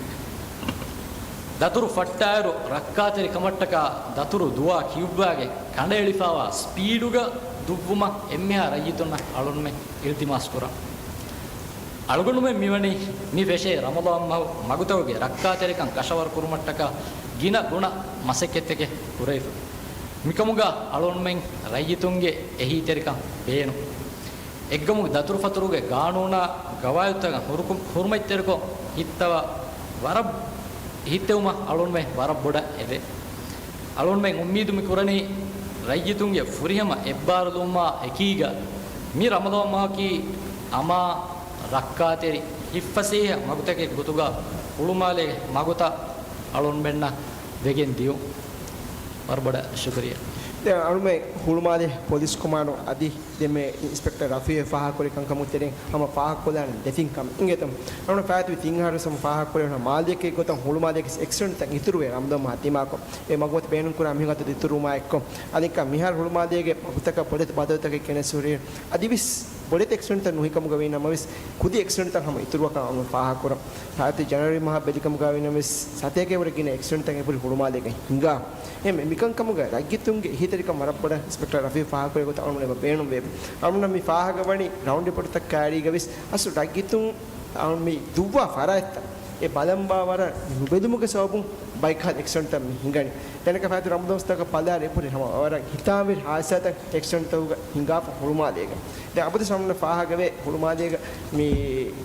ދަތުރު ފައްޓާއިރު ރައްކާތެރި ކަމަށްޓަކާ ދަތުރު ދުވާ ކިޔުއްވާގެން ކަނޑައެޅިފާވާ ސްޕީޑުގަ ދުއްވުމަށް އެންމެހާ ރައްޔިތުންނަށް އަޅުންމެން އިލްތިމާސް ކުރަން. އަޅުގަނޑުމެން މިވަނީ މި ފެށޭ ރަމަޟާން މަހު މަގުތަކުގެ ރައްކާތެރިކަން ކަށަވަރު ކުރުމަށްޓަކާ ގިނަ ގުނަ މަސައްކަތްތަކެއް ކުރެވިފަ. މިކަމުގަ އަޅުންމެން ރައްޔިތުންގެ އެހީތެރިކަން ބޭނުން. އެއްގަމުގެ ދަތުރުފަތުރުގެ ގާނޫނާ ގަވާއިދުތަކަށް ހުރުކު-، ހުރުމަތްތެރިކޮށް ހިއްތަވާ ވަރަށް، ހިއްތެވުމަށް އަޅުންމެން ވަރަށް ބޮޑަށް އެދެ. އަޅުންމެން އުއްމީދު މި ކުރަނީ ރައްޔިތުންގެ ފުރިހަމަ އެއްބާރުލުމާ އެކީގަ މި ރަމަޟާން މަހަކީ އަމާ ރައްކާތެރި ހިތްފަސޭހަ މަގުތަކެއް ގޮތުގަ ހުޅުމާލޭގެ މަގުތައް އަޅުންމެންނަށް ވެގެން ދިޔުން. ވަރަށް ބޮޑަށް ޝުކުރިއްޔާ. ދެން އަޅުމެން ހުޅުމާލެ ޕޮލިސް ކޮމާންޑު އަދި ދެންމެ އިންސްޕެކްޓަރ ރަފީއެއް ފާހަގަކުރި ކަންކަމުގެ ތެރެއިން ހަމަ ފާހަގަކޮށްލާނެ ދެތިން ކަމެއް އިނގޭތަ؟ އަޅުމެން ފާއިތުވި ތިން އަހަރު ހަމަ ފާހަގަކުރެވުނު މާލެއަކީ ގޮތަށް ހުޅުމާލޭގެ އެކްސިޑެންޓްތައް އިތުރުވޭ ރަމަޟާން މަހާ ތިމާކޮށް. އެ މަގުމަތި ބޭނުންކުރާ މިހާ ގޮތަށް އިތުރުވުމާ އެއްކޮށް. އަދި މިހާރު ހުޅުމާލޭގެ މަގުތަކަށް ބޮޑެތި ބަދަލުތަކެއް ގެނެސް ހުރި. އަދިވެސް ބޮޑެތި އެކްސިޑެންޓްތައް ނުހިކަމުގަ ވީ ނަމަވެސް، ކުދި އެކްސިޑެންޓްތައް ހަމަ އިތުރުވާކަން އަޅުމެން ފާހަގަކުރަން. ފާއިތުވި ޖަނަވަރީ މަހާ ބެލިކަމުގަ ވީ ނަމަވެސް، ސަތޭކައެއްވުރެ ގިނަ އެކްސިޑެންޓްތައް އެބަހުރި ހުޅުމާލޭގަ ހިނގާ. އެ މި-، މިކަންކަމުގަ ރައްޔިތުންގެ އެހީތެރިކަން ވަރަށް ބޮޑަށް އިންސްޕެކްޓަރ ރަފީ ފާހަގަކުރި ގޮތަށް އަޅުމެން އެބަ ބޭނުންވޭ. އަޅުމެން މި ފާހަގަވަނީ ރައުންޑް ރިޕޯޓްތައް ކައިރީގަ ވެސް އަސްލު ރައްޔިތުން އަޅު މި ދުއްވާ ފަރާތްތައް އެ ބަލަންބާ ވަރަށް ނުބެލުމުގެ ސަބަބުން ބައިކާލް އެކްސިޑެންޓްތައް މި ހިނގަނީ. ދެން ފާއިތުވި ރަމަޟާން މަހުގަ ބަލާއިރު އެބަހުރި ހަމަ ވަރަށް ހިތާމަވެރި ހާދިސާތައް އެކްސިޑެންޓްތަކުގަ ހިނގާފަ ހުޅުމާލޭގަ. ދެން އަބަދުވެސް އަޅުމެންނަށް ފާހަގަވޭ ހުޅުމާލޭގަ މި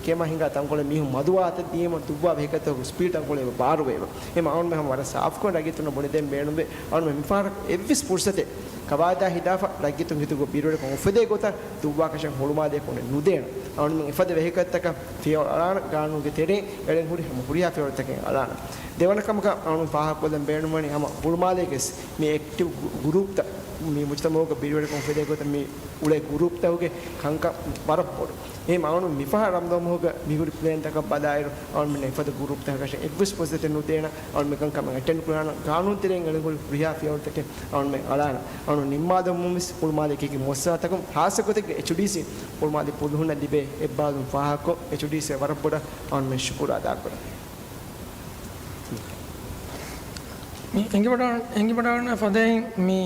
ކޭމާ ހިނގާ ތަންކޮޅެއް މީހުން މަދުވާތަށް ދިޔުމަށް ދުއްވާ ވެހިކަލްތަކުގެ ސްޕީޑް ތަންކޮޅެއް އެބަ ބާރުވޭ. އެހެންވީމަ އަޅުމެން ހަމަ ވަރަށް ސާފުކޮށް ރައްޔިތުންނަށް ބުނެދޭން ބޭނުންވޭ. އަޅުމެން މިފަހަރަށް އެއްވެސް ފުރުސަތެއް ކަވާއިދާ ހިދާފަ ރައްޔިތުން ހިތުގަ ބިރުވެރިކަން އުފެދޭ ގޮތަށް ދުއްވާކަށަށް ހުޅުމާލޭ ކޮނެ ނުދޭނަ. އަޅުމެން އެފަދަ ވެހިކަލްތަކަށް ފިޔަވަޅު އަޅާނަ، ގާނޫނުގެ ތެރެއިން އެޅެން ހުރި ހަމަ ހުރިހާ ފިޔަވަޅުތަކެއް އަޅާނަ. ދެވަނަ ކަމަކަށް އަޅުން ފާހަގަކޮށްލަން ބޭނުންވަނީ ހަމަ ހުޅުމާލޭގެ މި އެކްޓިވް ގު-، ގުރޫޕްތައް މި މުޖްތަމަޢުގަ ބިރުވެރިކަން އުފެދޭ ގޮތަށް މި އުޅޭ ގުރޫޕްތަކުގެ ކަންކަން ވަރަށް ބޮޑު. އެހެންވީމަ މިފަހަރު ރަމަޟާން މަހުގަ މިހުރި ޕްލޭންތަކަށް ބަލާއިރު، އަޅުމެން އެފަދަ ގުރޫޕްތަކަށް އެއްވެސް ފުރުސަތެއް ނުދޭނަ. އަޅުމެން ކަންކަމަށް އެޓެންޑް ކުރާނަ، ގާނޫނު ތެރެއިން އެޅެން ހުރި ހުރިހާ ފިޔަވަޅުތަކެއް އަޅުމެން އަޅާނަ. އަޅު ނިންމާލަމުން ވެސް ހުޅުމާލޭ ކީކީ މުއައްސަސާތަކުން ހާއްސަ ގޮތެއްގަ އެޗްޑީސީ ހުޅުމާލޭ ފުލުހުންނަށް ލިބޭ އެއްބާރުލުން ފާހަގަކޮށް، އެޗްޑީސީ ވަރަށް ބޮޑަށް އަޅުމެން ޝުކުރު އަދާކުރަން. މި އެނގިވަޑަ-، އެނގިވަޑައިގަންނަވާ ފަދައިން މި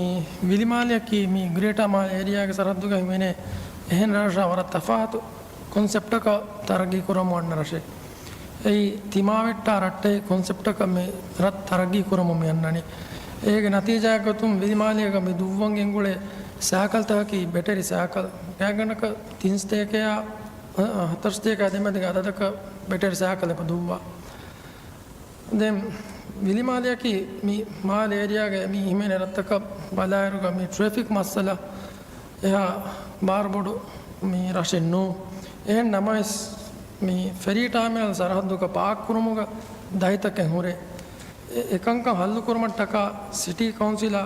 ވިލިމާލެއަކީ މި ގްރޭޓާ މާލެ އޭރިއާގެ ސަރަހައްދުގަ ހިމެނޭ އެހެން ރަށްރަށާ ވަރަށް ތަފާތު ކޮންސެޕްޓަކަށް ތަރައްގީ ކުރަމުން އަންނަ ރަށެއް. އެއީ ތިމާވެއްޓާ ރައްޓެހި ކޮންސެޕްޓަކަށް މި ރަށް ތަރައްގީ ކުރަމުން މި އަންނަނީ. އޭގެ ނަތީޖާއެއްގޮތުން ވިލިމާލޭގަ މި ދުއްވަން ގެންގުޅޭ ސައިކަލްތަކަކީ ބެޓެރި ސައިކަލް. ގާތްގަނޑަކަށް ތިން ސަތޭކައާ، އަ، ހަތަރު ސަތޭކައާ ދެމެދުގެ އަދަދަކަށް ބެޓެރި ސައިކަލް އެބަ ދުއްވާ. ދެން ވިލިމާލެއަކީ މި މާލެ އޭރިއާގެ މި ހިމެނޭ ރަށްތަކަށް ބަލާއިރުގަ މި ޓްރެފިކް މައްސަލަ އެހާ ބާރުބޮޑު މި ރަށެއް ނޫން. އެހެން ނަމަވެސް، މި ފެރީ ޓާމިނަލް ސަރަހައްދުގަ ޕާކް ކުރުމުގަ ދަތިތަކެއް ހުރޭ. އެ-، އެކަންކަން ހައްލުކުރުމަށްޓަކާ ސިޓީ ކައުންސިލާ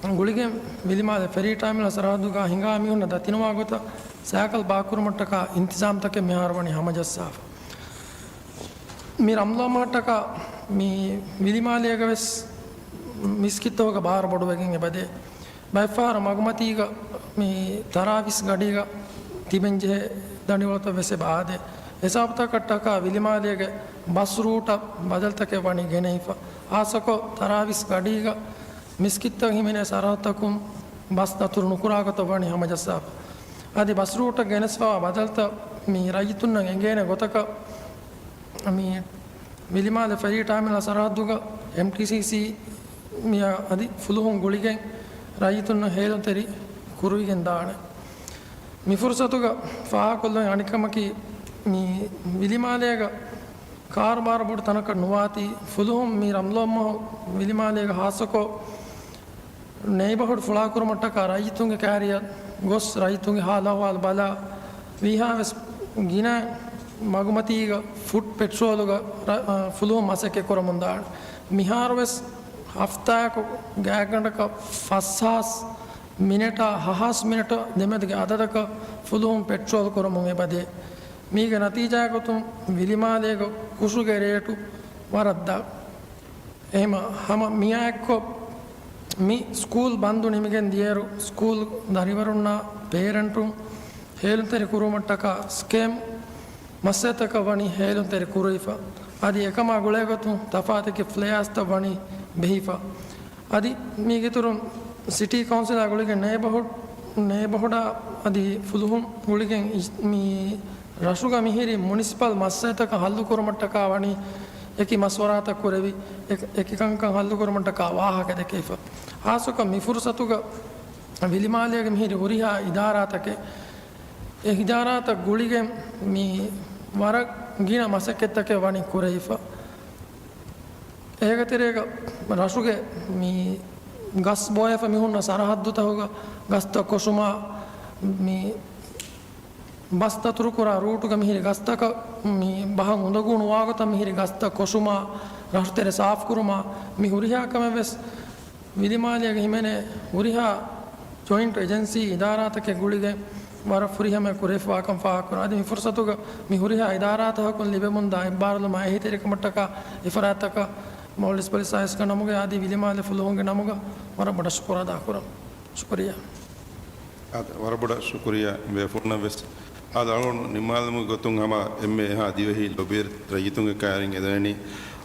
ގުޅިގެން ވިލިމާލެ ފެރީ ޓާމިނަލް ސަރަހައްދުގަ ހިނގާ މީހުންނަށް ދަތިނުވާ ގޮތަށް ސައިކަލް ބާކުރުމަށްޓަކާ އިންތިޒާމްތަކެއް މިހާރު ވަނީ ހަމަޖައްސާފަ. މި ރަމަޟާން މަހަށްޓަކާ މި ވިލިމާލޭގަ ވެސް މިސްކިތްތަކުގަ ބާރު ބޮޑުވެގެން އެބަދޭ. ބައެއްފަހަރު މަގުމަތީގަ މި ތަރާވީސް ގަޑީގަ ތިބެންޖެހޭ ދަނޑިވަޅުތައް ވެސް އެބަ އާދޭ. ހިސާބުތަކަށްޓަކާ ވިލިމާލޭގެ ބަސް ރޫޓަށް ބަދަލުތަކެއް ވަނީ ގެނެވިފަ. ހާއްސަކޮށް ތަރާވީސް ގަޑީގަ މިސްކިތްތައް ހިމެނޭ ސަރަހައްދަކުން ބަސް ދަތުރު ނުކުރާ ގޮތަށް ވަނީ ހަމަޖައްސާފަ. އަދި ބަސް ރޫޓަށް ގެނެސްފަވާ ބަދަލުތައް މި ރައްޔިތުންނަށް އެނގޭނެ ގޮތަކަށް މި ވިލިމާލެ ފެރީ ޓާމިނަލް ސަރަހައްދުގަ އެމްޓީސީސީ މިއާ އަދި ފުލުހުން ގުޅިގެން ރައްޔިތުންނަށް ހޭލުންތެރި ކުރުވިގެން ދާނެ. މި ފުރުސަތުގަ ފާހަގަކޮށްލަން އަނެއްކަމަކީ، މި ވިލިމާލޭގަ ކާރުބާރު ބޮޑު ތަނަކަށް ނުވާތީ، ފުލުހުން މި ރަމަޟާން މަހު ވިލިމާލޭގަ ހާއްސަކޮށް ނެއިބަހުޑް ފުޅާކުރުމަށްޓަކާ ރައްޔިތުންގެ ކައިރިއަށް ގޮސް ރައްޔިތުންގެ ހާލު އަހުވާލު ބަލާ، ވީހާވެސް ގިނަ މަގުމަތީގަ ފުޓް ޕެޓްރޯލުގަ ރަ-، އަ، ފުލުހުން މަސައްކަތް ކުރަމުން ދާނެ. މިހާރުވެސް ހަފްތާއަކު ގާތްގަނޑަކަށް ފަސް ހާސް މިނެޓާ ހަ ހާސް މިނެޓަށް ދެމެދުގެ އަދަދަކަށް ފުލުހުން ޕެޓްރޯލް ކުރަމުން އެބަދޭ. މީގެ ނަތީޖާގޮތުން ވިލިމާލޭގަ ކުށުގެ ރޭޓު ވަރަށް ދަށް. އެހެމަ ހަމަ މިއާއެއްކޮށް، މި ސްކޫލް ބަންދު ނިމިގެން ދިޔައިރު، ސްކޫލް ދަރިވަރުންނާ ޕޭރެންޓުން ހޭލުންތެރި ކުރުވުމަށްޓަކާ ސްކޭމް މައްސަލަތަކަށް ވަނީ ހޭލުންތެރި ކުރެވިފަ. އަދި އެކަމާ ގުޅޭގޮތުން ތަފާތަކި ފްލެޔާސްތައް ވަނީ ބެހިފަ. އަދި މީގެއިތުރުން ސިޓީ ކައުންސިލާ ގުޅިގެން ނޭބަހުޑް، ނޭބަހުޑާ އަދި ފުލުހުން ގުޅިގެން އިޖް-، މި ރަށުގަ މިހިރި މުނިސިޕަލް މައްސަލަތަކަށް ހައްލުކުރުމަށްޓަކާ ވަނީ އެކި މަޝްވަރާތައް ކުރެވި، އެ-، އެކި ކަންކަން ހައްލުކުރުމަށްޓަކާ ވާހަކަ ދެކެވިފަ. ހާއްސަކޮށް މި ފުރުސަތުގަ ވިލިމާލޭގެ މިހިރި ހުރިހާ އިދާރާތަކެއް، އެ އިދާރާތައް ގުޅިގެން މި ވަރަށް ގިނަ މަސައްކަތްތަކެއް ވަނީ ކުރެވިފަ. އޭގެ ތެރޭގަ ރަށުގެ މި ގަސް ބޯއެފަ މި ހުންނަ ސަރަހައްދުތަކުގަ ގަސްތައް ކޮށުމާ، މި ބަސް ދަތުރުކުރާ ރޫޓުގަ މިހިރި ގަސްތަކަށް މި ބަހަށް އުނދަގޫ ނުވާގޮތަށް މިހިރި ގަސްތައް ކޮށުމާ، ރަށުތެރެ ސާފުކުރުމާ، މި ހުރިހާ ކަމެއް ވެސް ވިލިމާލޭގަ ހިމެނޭ ހުރިހާ ޖޮއިންޓް އެޖެންސީ އިދާރާތަކެއް ގުޅިގެން ވަރަށް ފުރިހަމައަށް ކުރެވިފަވާކަން ފާހަގަކުރަން. އަދި މި ފުރުސަތުގަ މި ހުރިހާ އިދާރާތަކަކުން ލިބެމުންދާ އެއްބާރުލުމާ އެހީތެރިކަމަށްޓަކާ އެފަރާތަކަށް މޯލްޑިވްސް ޕޮލިސް ހައިސްކަން ނަމުގައި އަދި ވިލިމާލެ ފުލުހުންގެ ނަމުގަ ވަރަށް ބޮޑަށް ޝުކުރު އަދާކުރަން. ޝުކުރިއްޔާ. އާދެ، ވަރަށް ބޮޑަށް ޝުކުރިއްޔާ ބޭފުޅުންނަށް ވެސް. އާދެ، އަޅުގަނޑު ނިންމާލުމުގެ ގޮތުން ހަމަ އެންމެ އެހާ ދިވެހި ލޮބިވެރި ރައްޔިތުންގެ ކައިރިން އެދެނީ،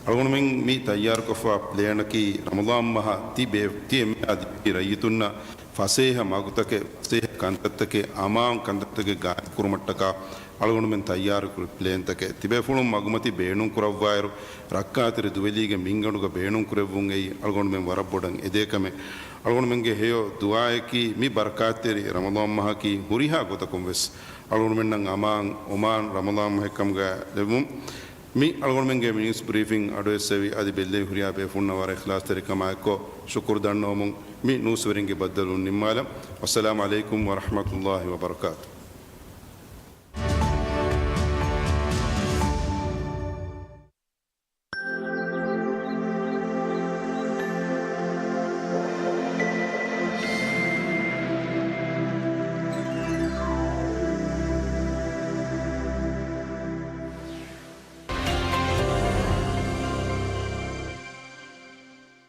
އަޅުގަނޑުމެން މި ތައްޔާރުކޮށްފަ ޕްލޭނަކީ ރަމަޟާން މަހަށް ތި ބޭ-، ތި އެންމެހާ ދިވެހި ރައްޔިތުންނަށް ފަސޭހަ މަގުތަކެއް، ފަސޭހަ ކަންތައްތަކެއް، އަމާން ކަންތައްތަކެއް ގާއިމްކުރުމަށްޓަކާ އަޅުގަނޑުމެން ތައްޔާރުކުރި ޕްލޭންތަކެއް. ތިބޭފުޅުން މަގުމަތި ބޭނުންކުރައްވާއިރު، ރައްކާތެރި ދުވެލީގެ މިންގަނޑުގަ ބޭނުންކުރެއްވުން އެއީ އަޅުގަނޑުމެން ވަރަށް ބޮޑަށް އެދޭ ކަމެއް. އަޅުގަނޑުމެންގެ ހެޔޮ ދުޢާއަކީ މި ބަރަކާތްތެރި ރަމަޟާން މަހަކީ ހުރިހާ ގޮތަކުން ވެސް އަޅުގަނޑުމެންނަށް އަމާން އޮމާން ރަމަޟާން މަހެއް ކަމުގަ ލެއްވުން. މި އަޅުގަނޑުމެންގެ މި ނިއުސް ބްރީފިން އަޑުއެއްސެވި އަދި ބެއްލެވި ހުރިހާ ބޭފުޅުންނަށް ވަރަށް އިޚްލާޞްތެރިކަމާއެއްކޮށް ޝުކުރު ދަންނަވަމުން މި ނޫސްވެރިންގެ ބައްދަލުވުން ނިންމާލަން. ވައްސަލާމް ޢަލައިކުމް ވަރަޙްމަތުﷲި ވަބަރަކާތުހު.